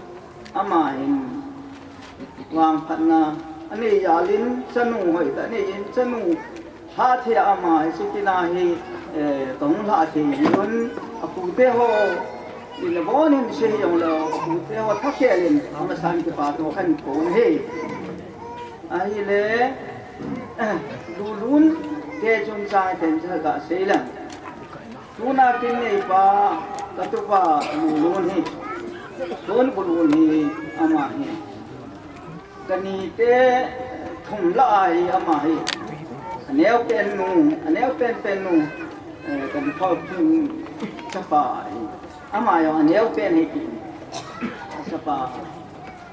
ama hin vangphatna anei jal in, chanu hoitah anei in, chanu lhahthei a ama hiche kin a hi, eh, kahung lhahthei jeh un, apute ho in abon in sei jongleu, apute ho thakhel in amasan kipathu khan kon ahi. Ahile, Lulun te chungchang themcha khat gasei leng. Tuna kin neipa, katupa Lulun hi, Sonkholun hi, ama hi, kanite thum lah a hi ama hi, aneo pen nu, aneo penpen nu, eh, Kankhokling chapa ahi. Ama jong aneo pen ahi kit in, achapa.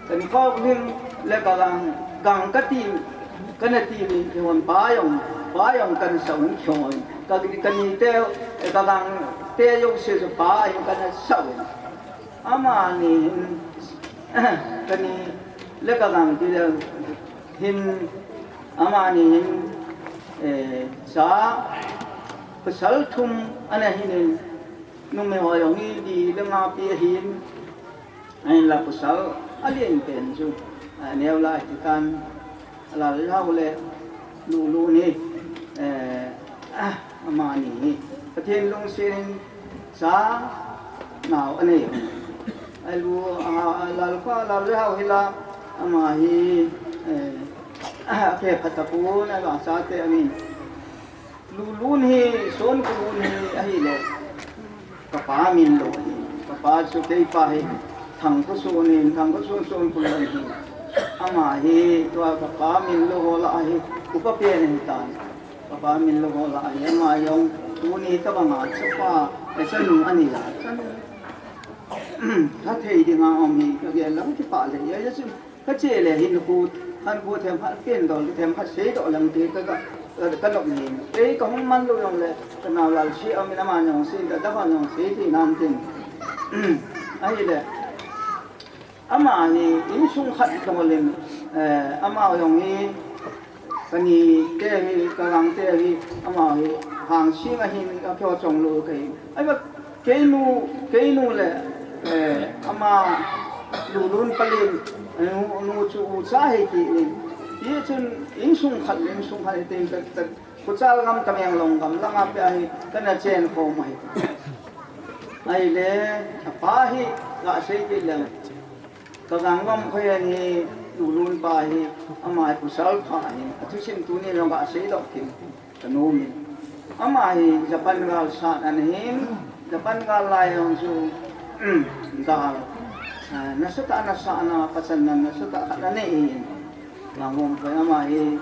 Kankhokling le kagang, gang kati, kana ti in kihon, pa jong, pa jong kana sah un kihon. Ka, kanite, kagangte jouse chu pa ahin kana sah un. Amani hin, kani le kagang ti le hin, amani hin, eh, cha, pasal thum ana hin in, numei ho jong hi li le nga pi ahin, ahinla pasal alen pen chu, aneo lai titan, Lalhao le Lulun hi, eh, amani hi Pathen lungset in cha nao anei u. Alu, a, Lalpa, Lalhao hi la, ama hi, eh, aphe phat tapon, avachate amin. Lulun hi, Sonkholun hi ahile, kapa min lou ahi. Kapa chu keipa hi Thangkhoson in, Thangkhoson Sonkholun ahi. Ama hi tua kapa min lou ho lah a hi upa pen ahitan. Kapa min lou ho lah a hi ama jong tuni tabang a chapa, eh, chanu ani a, chanu, lhahthei dinga um hi kagel lou, kipah lheh jeng e. Kache le hinkho, khankho themkhat pen doh, themkhat seidoh lang ti ka, ka, ka, kanop ni. Kei kahung man lou jongle, kanao Lalsi amin, ama jong sei, ka, ka, ama jong sei ti nan tin. Ahile, ama hi insung khat dol in, eh, ama jong hi, kanite hi, kagangte hi, ama hi, hangsing ahin, akiho chong lou kahi. Ahile, Keinu, keinu le, eh, ama Lulun palen, eh, nu, nu chu ucha ahi kit in. Hichun insung khat le insung khat hi teng ka, ka, Kuchal gam, Tamenglong gam langa pia hi kana chen khom ahi. Ahile, apa hi gasei kit le. Kagang Vamkhoi a hi Lulun pa hi, ama hi pasal pha ahin, athusim tuni jong gasei doh kit in, kanom in. Ama hi Japan gal sat ana hin, Japan gal lai jong chu, gal, ah, nasatah a ana sat, ana pachatna nasatah khat anei in. Kagang Vamkhoi ama hi,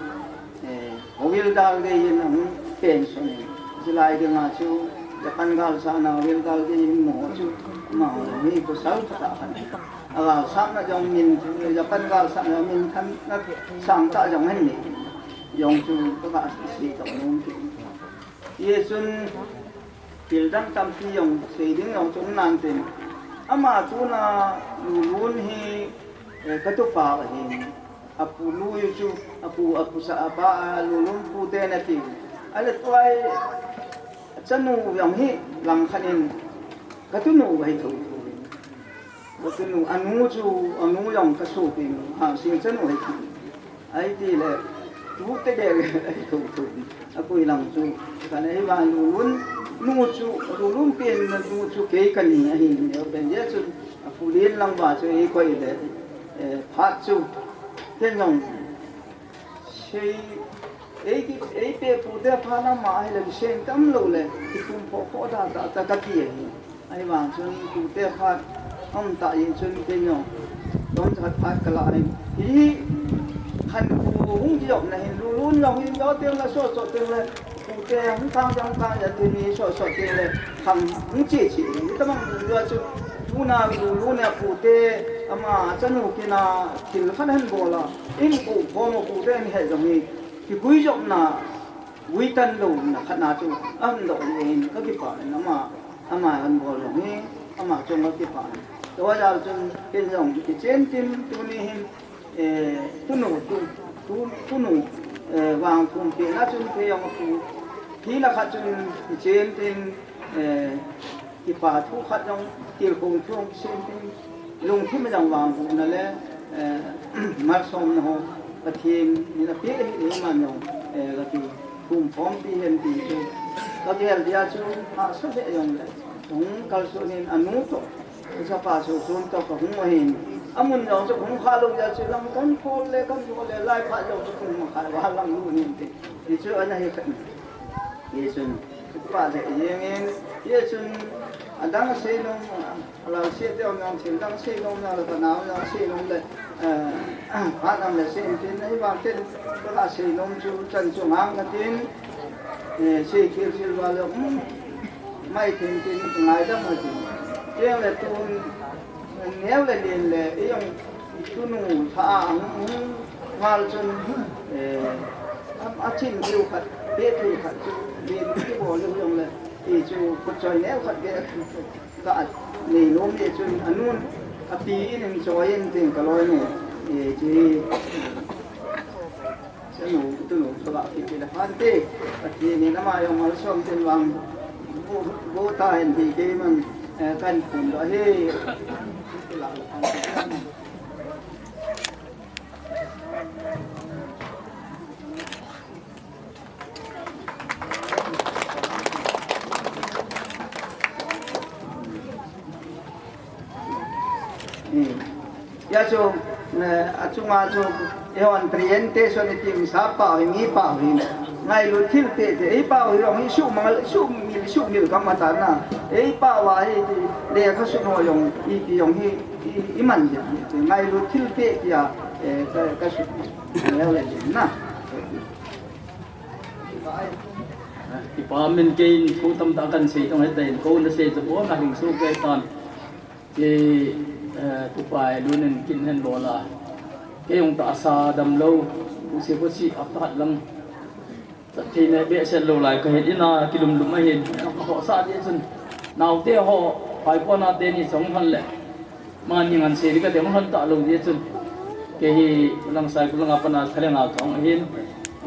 eh, Houildal gei in ahung pension in. Chulai dinga chu Japan gal sat na Houildal gei in mo chu, ama hi pasal pha tah khat. Agalsatna jong min, Japan galsatna jong minthanna sangtah jong ahin nei. Jong chu kaga sei tah nom kit. Hichun thil dang tampi jong sei ding jong chu um nan tin. Ama tuna Lulun hi, eh, katupa ahin. Apu Lui chu, apu, apu sa, apa, a, Lulun pu te nati. Ahile tua hi, Chanu jong hi langkhat in, ka tunu ahi thou thou. Ka tunu, anu chu, anu jong ka sopinu, ha, sing chanu ahi thou. Ahi tile, tute gel ahi thou thou. Akoi lang chu, kana hi vang Lulun, nu chu, Lulun pen na nu chu kei kani ahi, neo pen je chu, apu lien lang va chu, ei koi le, eh, phat chu, ken jong, Sei, ei ki, ei pe pute phat na ma ahile, kisei tam lou le, kithum pho pho da da da kati ahi. Ahivang chun pute phat, um ta in chun kei jong, tom chat phat kala ahi. Hi, khan pu hung jop na hin, Lulun jong hin jo teng le, so so teng le, pute hung kang jong kang ja teng ni, so so teng le, khang hung che che. Hi tamang pu jua chu, tuna Lulun a pute, ama chanu kina, thil khat ahin bol a. In pu khom a pute in he jong hi, kigui jopna, gui tan louna khatna chu, ahin doh jeh in ka kipah in ama, ama ahin bol jong hi, ama chunga kipah in. Tua jal chun, ken jong kichen tin tuni hin, eh, tunu, tu, tu, tunu, eh, vang thum pehna chun kei jong apu, hina khat chun kichen tin, eh, Kipa thu khat jong, tilkhou thu jong kisem tin, lungthim a jong vangbohna le, eh, malsomna ho, Pathen in apeh ahi, eiman jong, eh, kati, thum khompi hen ti chu, kagel dia chu, hahsa lheh jong le, hung kalson in anu toh, chapa Sosun toh kahung ahin, amun jong chu kahung kha lou dia chu, lam kan khol le, kan jo le, lai phat jong chu kahung makhai, va lang lu nin ti, ti chu ana hi khat. Hichun, kipa lheh jengin, hichun, adang seinom, Lal Siate jong thil dang seinom na le, kanao jong seinom le, eh, phat nam le sei in tin, ahivang tin, ka seinom chu chan chu ngang katin, eh, sei khel khel va le, um, mai thim tin, ngaidam katin. Tiang le tun, neo le lien le, i jong, Tunu tha a hung, hung ngal chun, eh, a, achin diu khat, peh thei khat chu, len kibol diu jong le, ti chu, khutchoi neo khat beh, ka nei nom le chun, anun, api in in choi in tin ka loi ne, eh, chi. Chanu, tunu, thulha kiti le phante, Pathen in ama jong malsom tin vang, bu, bu ta hen ti keiman, eh, kan phun lou ahi. Hmm. Hia chu, eh, achunga chu, eihon presentation iti misa pau hi, mi pau hi, ngailut thilpeh te, ei pau hi jong hi suhmil, suhmil, suhmil gam atan na, ei pau a hi ti, lekha sut ho jong, iti jong hi, i, i man ding, ngailut thilpeh tia, eh, ka, ka sut, leu le ding na. Kipa min keiin thu tamtah kan sei tong hita in, kou na sei chu pon a hing su kei tan. Kei, eh, Tupa Lun in kin hen bol a. Kei jong tahsa damlou, pu se ko si a phat lang. Chat thei ne behseh lou lai ka hin, ina kilum lum ahin, ka khohsah ding chun. Naote ho, pai pon a teni chong han le. Mani ngan sei ding ka ding han ta lou ding chun. Kei hi lang sai ku lang a pan a thale nga ka hung ahin.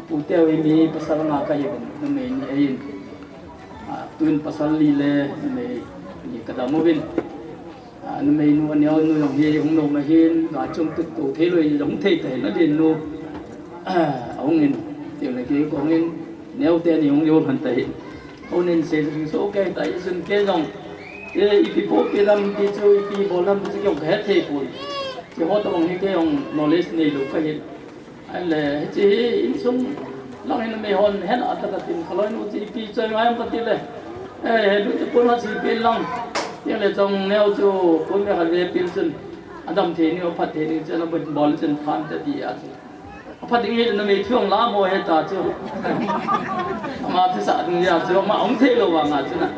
Pute hi mi pasal nga ka hi ben, numei ni ahin. A, tun pasal li le, numei ni ka dam uvin. A, numei nu a neo nu jong hi hung nom ahin, ka chung tut to thei lou, jong thei ta hin, a din nu, a, hung in, ti le kei kong in, neo teni hung jong han ta hin. Hung in sei sung so kei ta, i sun kei jong, e, ipi po pi lam ti chu, ipi bol lam ti chu jong ka het thei poi. Ti ho ta jong hi kei jong knowledge nei lou ka hin. Ahile, hiche hi insung lang hin mei hon hen a taka tin, ka loinu chu ipi choi ngai em kati le. Eh, he lu chu pon ha si pin lang. Tin le chong neo chu pon me khat ve pin chun. Adam thei ni, aphat thei ni chun, abol bol chun phan ta ti a chu. Aphat ding hi na mei thuang la mo he ta chu. Ama thusah ding ya chu, ama hung thei lou vang a chu na.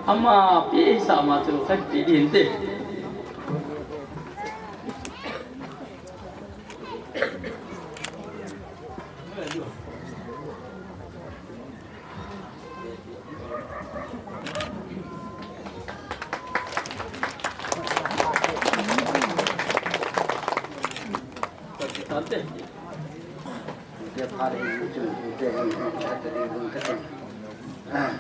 Ama pi sa ma chu, khat pi din te. Tante. Tante. Ah.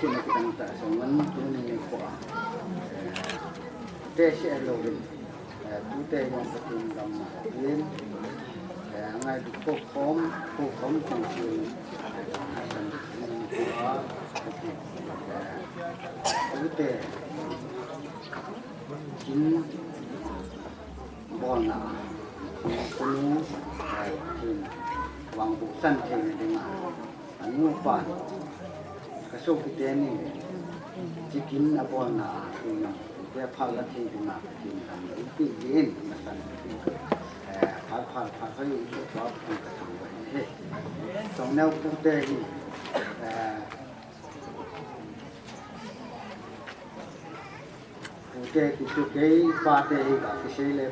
Kina kidang ta song man tuni nikho a. Eh, te se lo rin. Eh, tute jong Pathen gam na tin. Eh, ngai du ko khom, ko khom kong sin. Eh, tute. Kin. Bolna, kunu, eh, kin, vangboh chan theina dinga, anu apan, kasopite ni, chikin abolna, kunu, te phat la thei dinga, kin, kin, kin, kin, masan, eh, phat, phat, phat, hoi, tua, kin, kasang, he. Songneo pute hi, eh, Pute ti chu kei pate hi ka kisei le,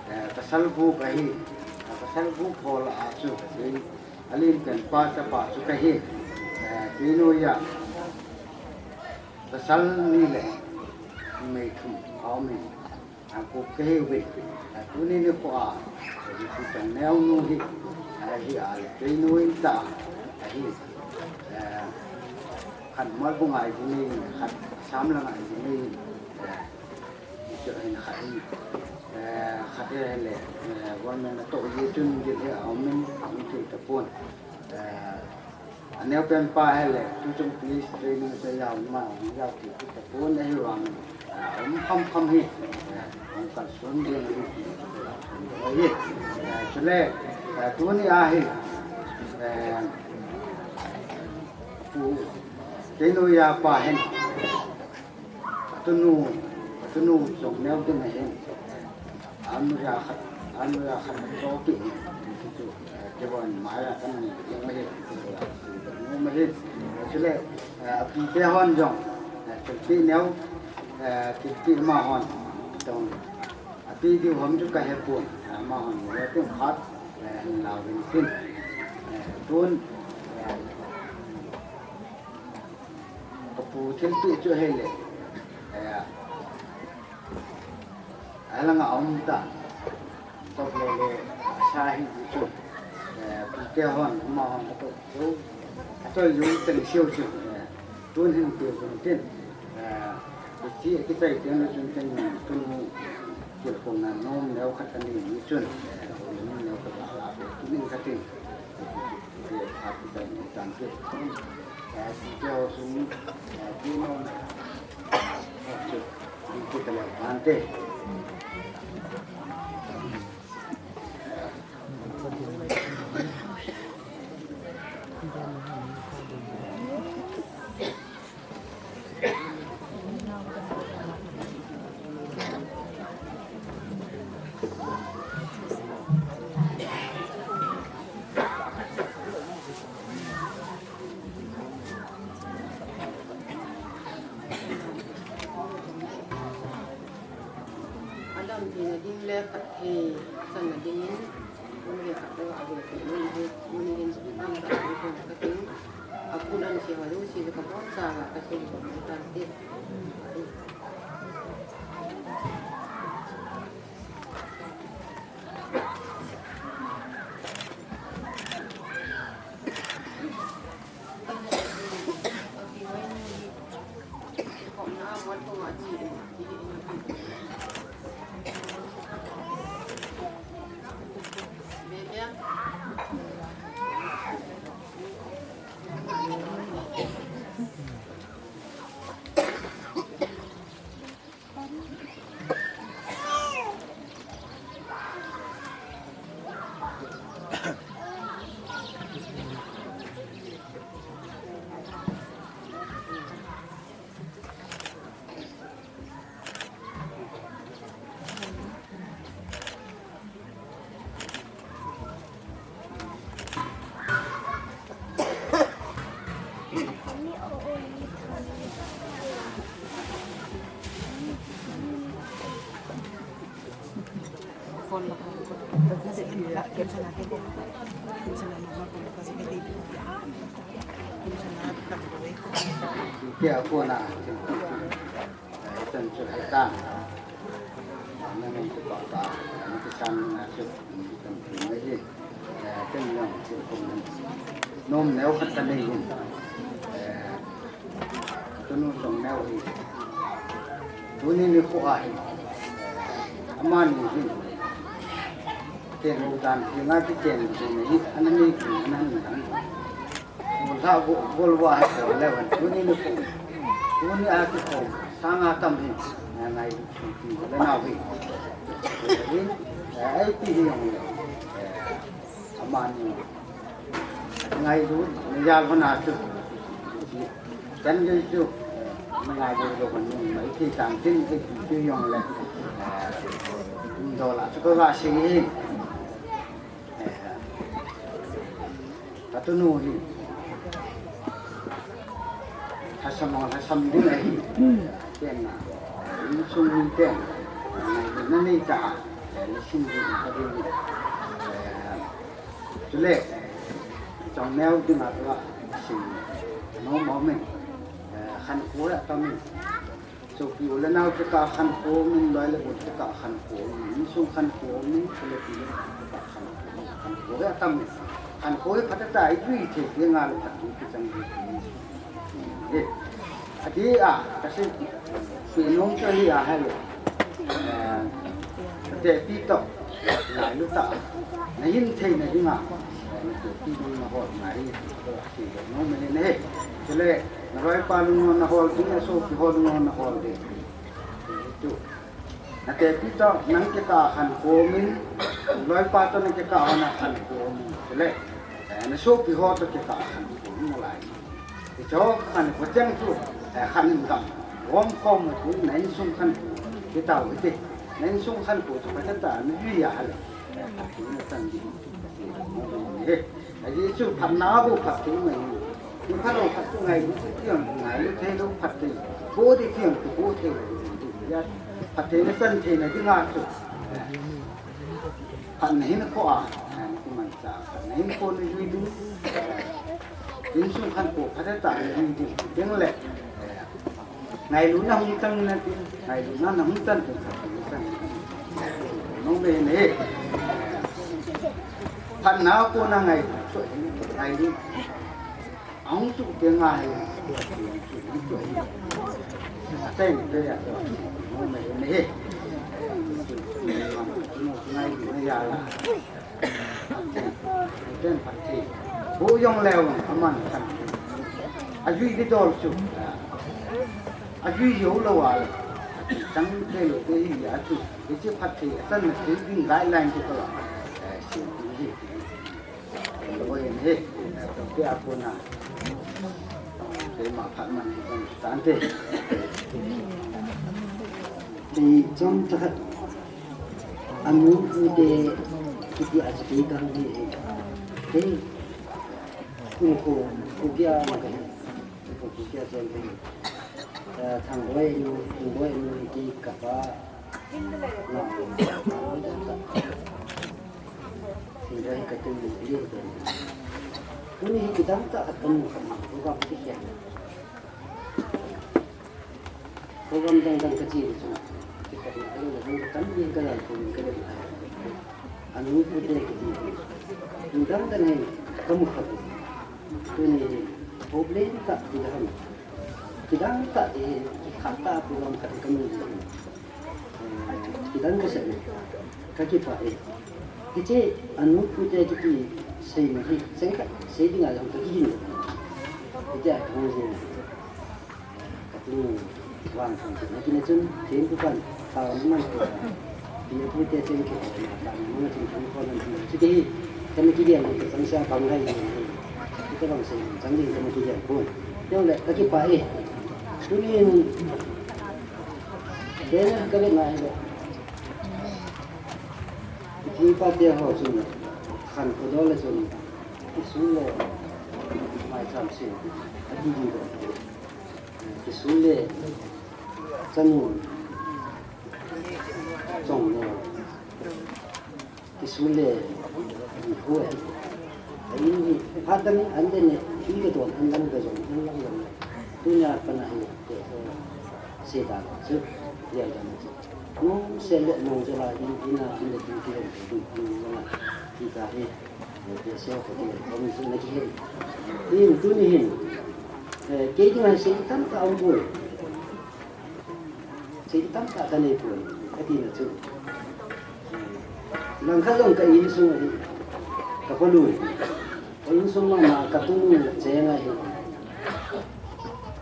eh, pasal gu kahi, eh, pasal gu khol a chu kei, alen pen pa chapa chu kahi, eh, kei noiya pasal ni le numei thum a um in. A, ku kahi uvin. A, tuni nikho a, a, Jesu Chang neo nu hi, a, hi a, le kei nu in ta, a, hi, a, khat Mualbung a i nei, khat Assam lang a i nei, a, i chu hin khat in, a, khat hi le, a, government a toh i chun dil hi a um in, a um thei tapon. A, Aneo pen pa hi le, tu chung police training chu yau ma, yau ti ti ta pon ahi vang, a, um kham kham hi, a, um kal sun ding hi, hi, a, chule, a, tuni a hi, a, pu, kei noiya pa hin, Atunu, atunu jong neo ding ahin. Anu ya khat, anu ya khat chopi. Kitu, eh, kibon maya kan ni, yang ahin. Kitu, eh, nu ahin. Chule, eh, api te hon jong. Eh, kitu neo, eh, kitu ma hon. Tong, api diu ham chu kahepon. Eh, ma hon, eh, tong khat, eh, hin lau vin tin. Eh, tun, eh, Kapu thilpeh chu ahile, eh, alanga aum ta, tok le le, asa hi chu, eh, pute hon, ama hon, ato, ato, ato yu teng siu chu, eh, tun hin pe kun tin, eh, kichi, kichai teng le chun teng tun mu, kil kong na nom neo khat ani ni chun, eh, nom neo khat la la pe, tun hin khat tin. Adam tina ding le khat he, san na ding in, un le khat le a ve te, un he, un he, an ka, an ka, ka ting, a kun an si ha, un si le ka bon sa ga, ka si le ka bon sa te. Kya kona? Hitan chu hitan. Nang chu pa pa, nang kisan na chu, tam chu na hi. Eh, ken nang chu kum nang. Nom neo khat ka nei hin. Eh, Nu Chongneo hi. Tuni nikho a hi. Amani hi. Ken u dan hi nga ki ken u ni ana ni ki ana ni dan. Mo la go gol wa ha ko le wan tuni nikho. Tuni a ki ko sanga tam hi. Nga ngai ki le na hi. Hi. Ai ti hi yong. Amani. Ngailut, nijal hona chu. Chan gei chu, ngailut lo hon mai thei tang tin, ei chu yong le. Kum dola chu ko va sing hi. Ka tunu hi. Hasam, hasam ding ahi. Ken na. Insung ni ken. Ngailut na nei ta. Ni sing ni ka ding. Chule, Chongneo dinga tua, sing, nom umin, eh, khankho atam in. Sopi u le nao kikah khankho umin, loi le gol kikah khankho umin, insung khankho umin, chule pi le kikah khankho umin, khankho atam in. Khankho hi phatah a i tui thei, ti nga le phat tu kichang hi. He. Ati a, ka sei, sui nom chu hi a hai. Eh, ka te pi to, ngailut ta. Na hin thei na dinga. Na te pi dong na hol ngai. Sui nom na hin he. Chule, na loi pa lung na hol ding, na sopi ho lung na hol ding. Tu. Na te pi to, nang kikah khankho umin, loi pa to na kikah ho na khankho umin. Chule, eh, na sopi ho to kikah khankho umin na lai. Hicho khankho chang chu, eh, khan in gam. Gom khom ma chu na insung khankho. Kitao hiti. Na insung khankho chu phatah a na jui a hale. Eh, khankho na chan di. He. Ahi chu phatna bu phat thei mai. Ni phat lo phat chu ngailut chu tiang ngailut thei lo phat thei. Ko di tiang ko thei lo. Ya phat thei na chan thei na dinga chu. Phatna hin kho a, eh, kuman cha, phatna hin kho ni jui ding, eh, insung khankho phatah a ni jui ding, ding le, eh, ngailutna hung chang na ti, ngailutna na hung chang ti, phatna hung chang. Nong me ne, phatna kona ngai, ngailut. Ahung chu te ngai. Aten te ya. Mo me me he. Mo ngai me ya la. Ten phat thei. Bo yong leo aman kan. Ajui di dol chu. Ajui yo lo wa. Chang te lo te hi ya chu. Ke che phat thei. San na thei ding guideline chu ko la. Si hi. Oi, he, ke a kona. Keima phat man hi kan tan te. Ei, chom ta khat. Anu pu te, kiti a chu kei kang hi, he. He, kum ko, ko kia ma ka hi. Ko, ko kia chom ka hi. Eh, Thangboi nu, Thangboi nu hi kei kapa. Tuni hi kidang tah a kan mu khat program ti kya. Program dang dang ka chi chu. Kikhat na ka lo dang ka tam yin ka la ko yin ka la. Anu pu te kiti. Kidang dang hin ka mu khat. Tuni hi problem tah ti dang. Kidang tah ti khat tah program khat ka mu. Kidang ka sei, ka kipah e. Hiche anu pu te kiti sei na hi, sei ka, sei dinga jong ka kihin. Hiche a kahung jing. Ka tu vang kan ti na kina chun, thempu pan, tao na man ko. Pi pu te cheng ke, tao na man chun kan ko nan ti. Chuti hi, kan kigel na ka chang sia kam lai. Kita bang sei, chang ding kan kigel ko. Jong le, ka kipah e. Tunin, Dena ka le ngai le. Pi pa te ho chun khankho dol le chun kisun le maicham sin a ti ding dol. Kisun le chanu chong le. Kisun le, nikho ahi. Ahin hi, phat dang in an le ne, hi ka don, an lam ka jong, an lam jong. Tunia pat na hi, te ko, se dan, chu, ya dan, chu. Nung se le, nung se la, in, in a, an le, tin, ti, ti, ti, ti, ti, ti, ta hi, te se ko, ti, ko, mi, su, na, ki, hin. In, tuni hin. Eh, kei dinga sei tamtah aum poi. Sei tamtah kanei poi, kati na chu. Eh, langkhat jong ka insung ahi, ka palui. Ka insung mama ka tunu cheng ahi.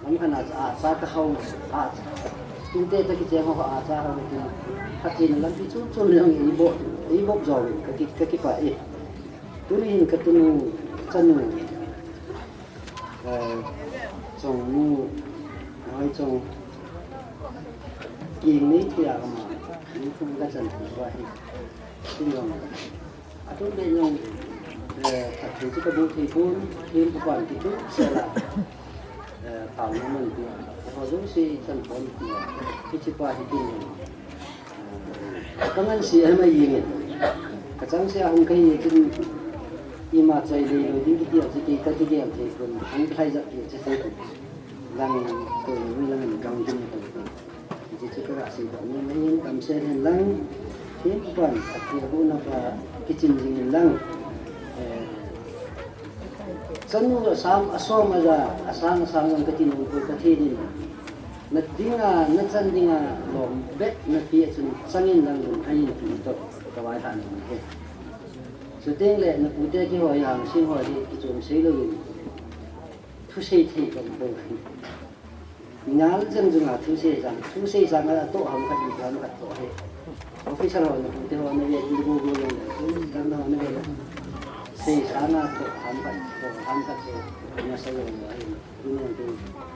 Langkhat na cha, cha ka hau, a, tute ta kicheng ho a cha hau ti. Pathen lampi chom chom jong eiboh, eiboh jo ka ki, ka kipah e. Tuni hin ka tunu, chanu. Eh, chong nu, hoi chong. King ni tia ama, ni kum ka chan ti wa hi. Tin jong. Atum be jong, eh, that thei chu ka bu thei pon, thim ka pan ki tu se la. Eh, tao na man ti. Ho jong si chan pon ti. Ki chi pa hi tin jong. Ka ngan si a mai yin. Ka chang si a hung ka hi tin ima chai le lo ding kiti a chi ki ka ti ge am thei pon. Hung ka hai ja ki chi thei pon. Lang ko ni lang ni kang ding ko. Ji chi ka ra si ko ni mai yin kam se len lang. Tin pon ka ti bu na pa ki chin jing lang. Eh, Chanu asam, asom aja, asang asang jong kati nom poi, Pathen in. Na dinga, na chan dinga, lom bep, na pi a chun, changin lang lum, ahin ti to, ka vai han he. Chuteng le, na pute kihoi hang, sing hoi hi, kichom sei louvin. Thusei thei ka um poi. Ngal jeng jeng a thusei jang, thusei jang a toh ham khat, ham khat toh he. Officer ho na pute ho na ve, ti gu gu le, dan ho na ve. Sei jang a toh ham khat, toh ham khat he. Na sa yo he. Tu ne tu,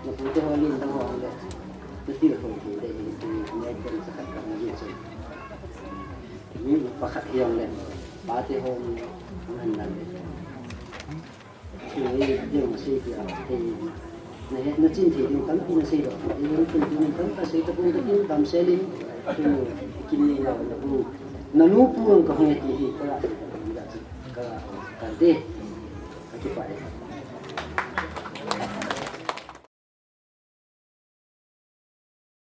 na pute ho lin dang ho le. Tu ti ho ti de, tu ne ken sa khat ka na ye che. Ni pa khat hiong le. Pa te ho ni, nan nan le. Thil hi ding sei tia, thei na het na chin thei ding tampi na sei lo. Thei ding thil ding tampi sei ta pun ka tin tam sei ling. Thil kin ni lo na bu. Na nu pu ang ka hong ti hi ka la sei ta pun ka ka ka de. Ka ki pa e.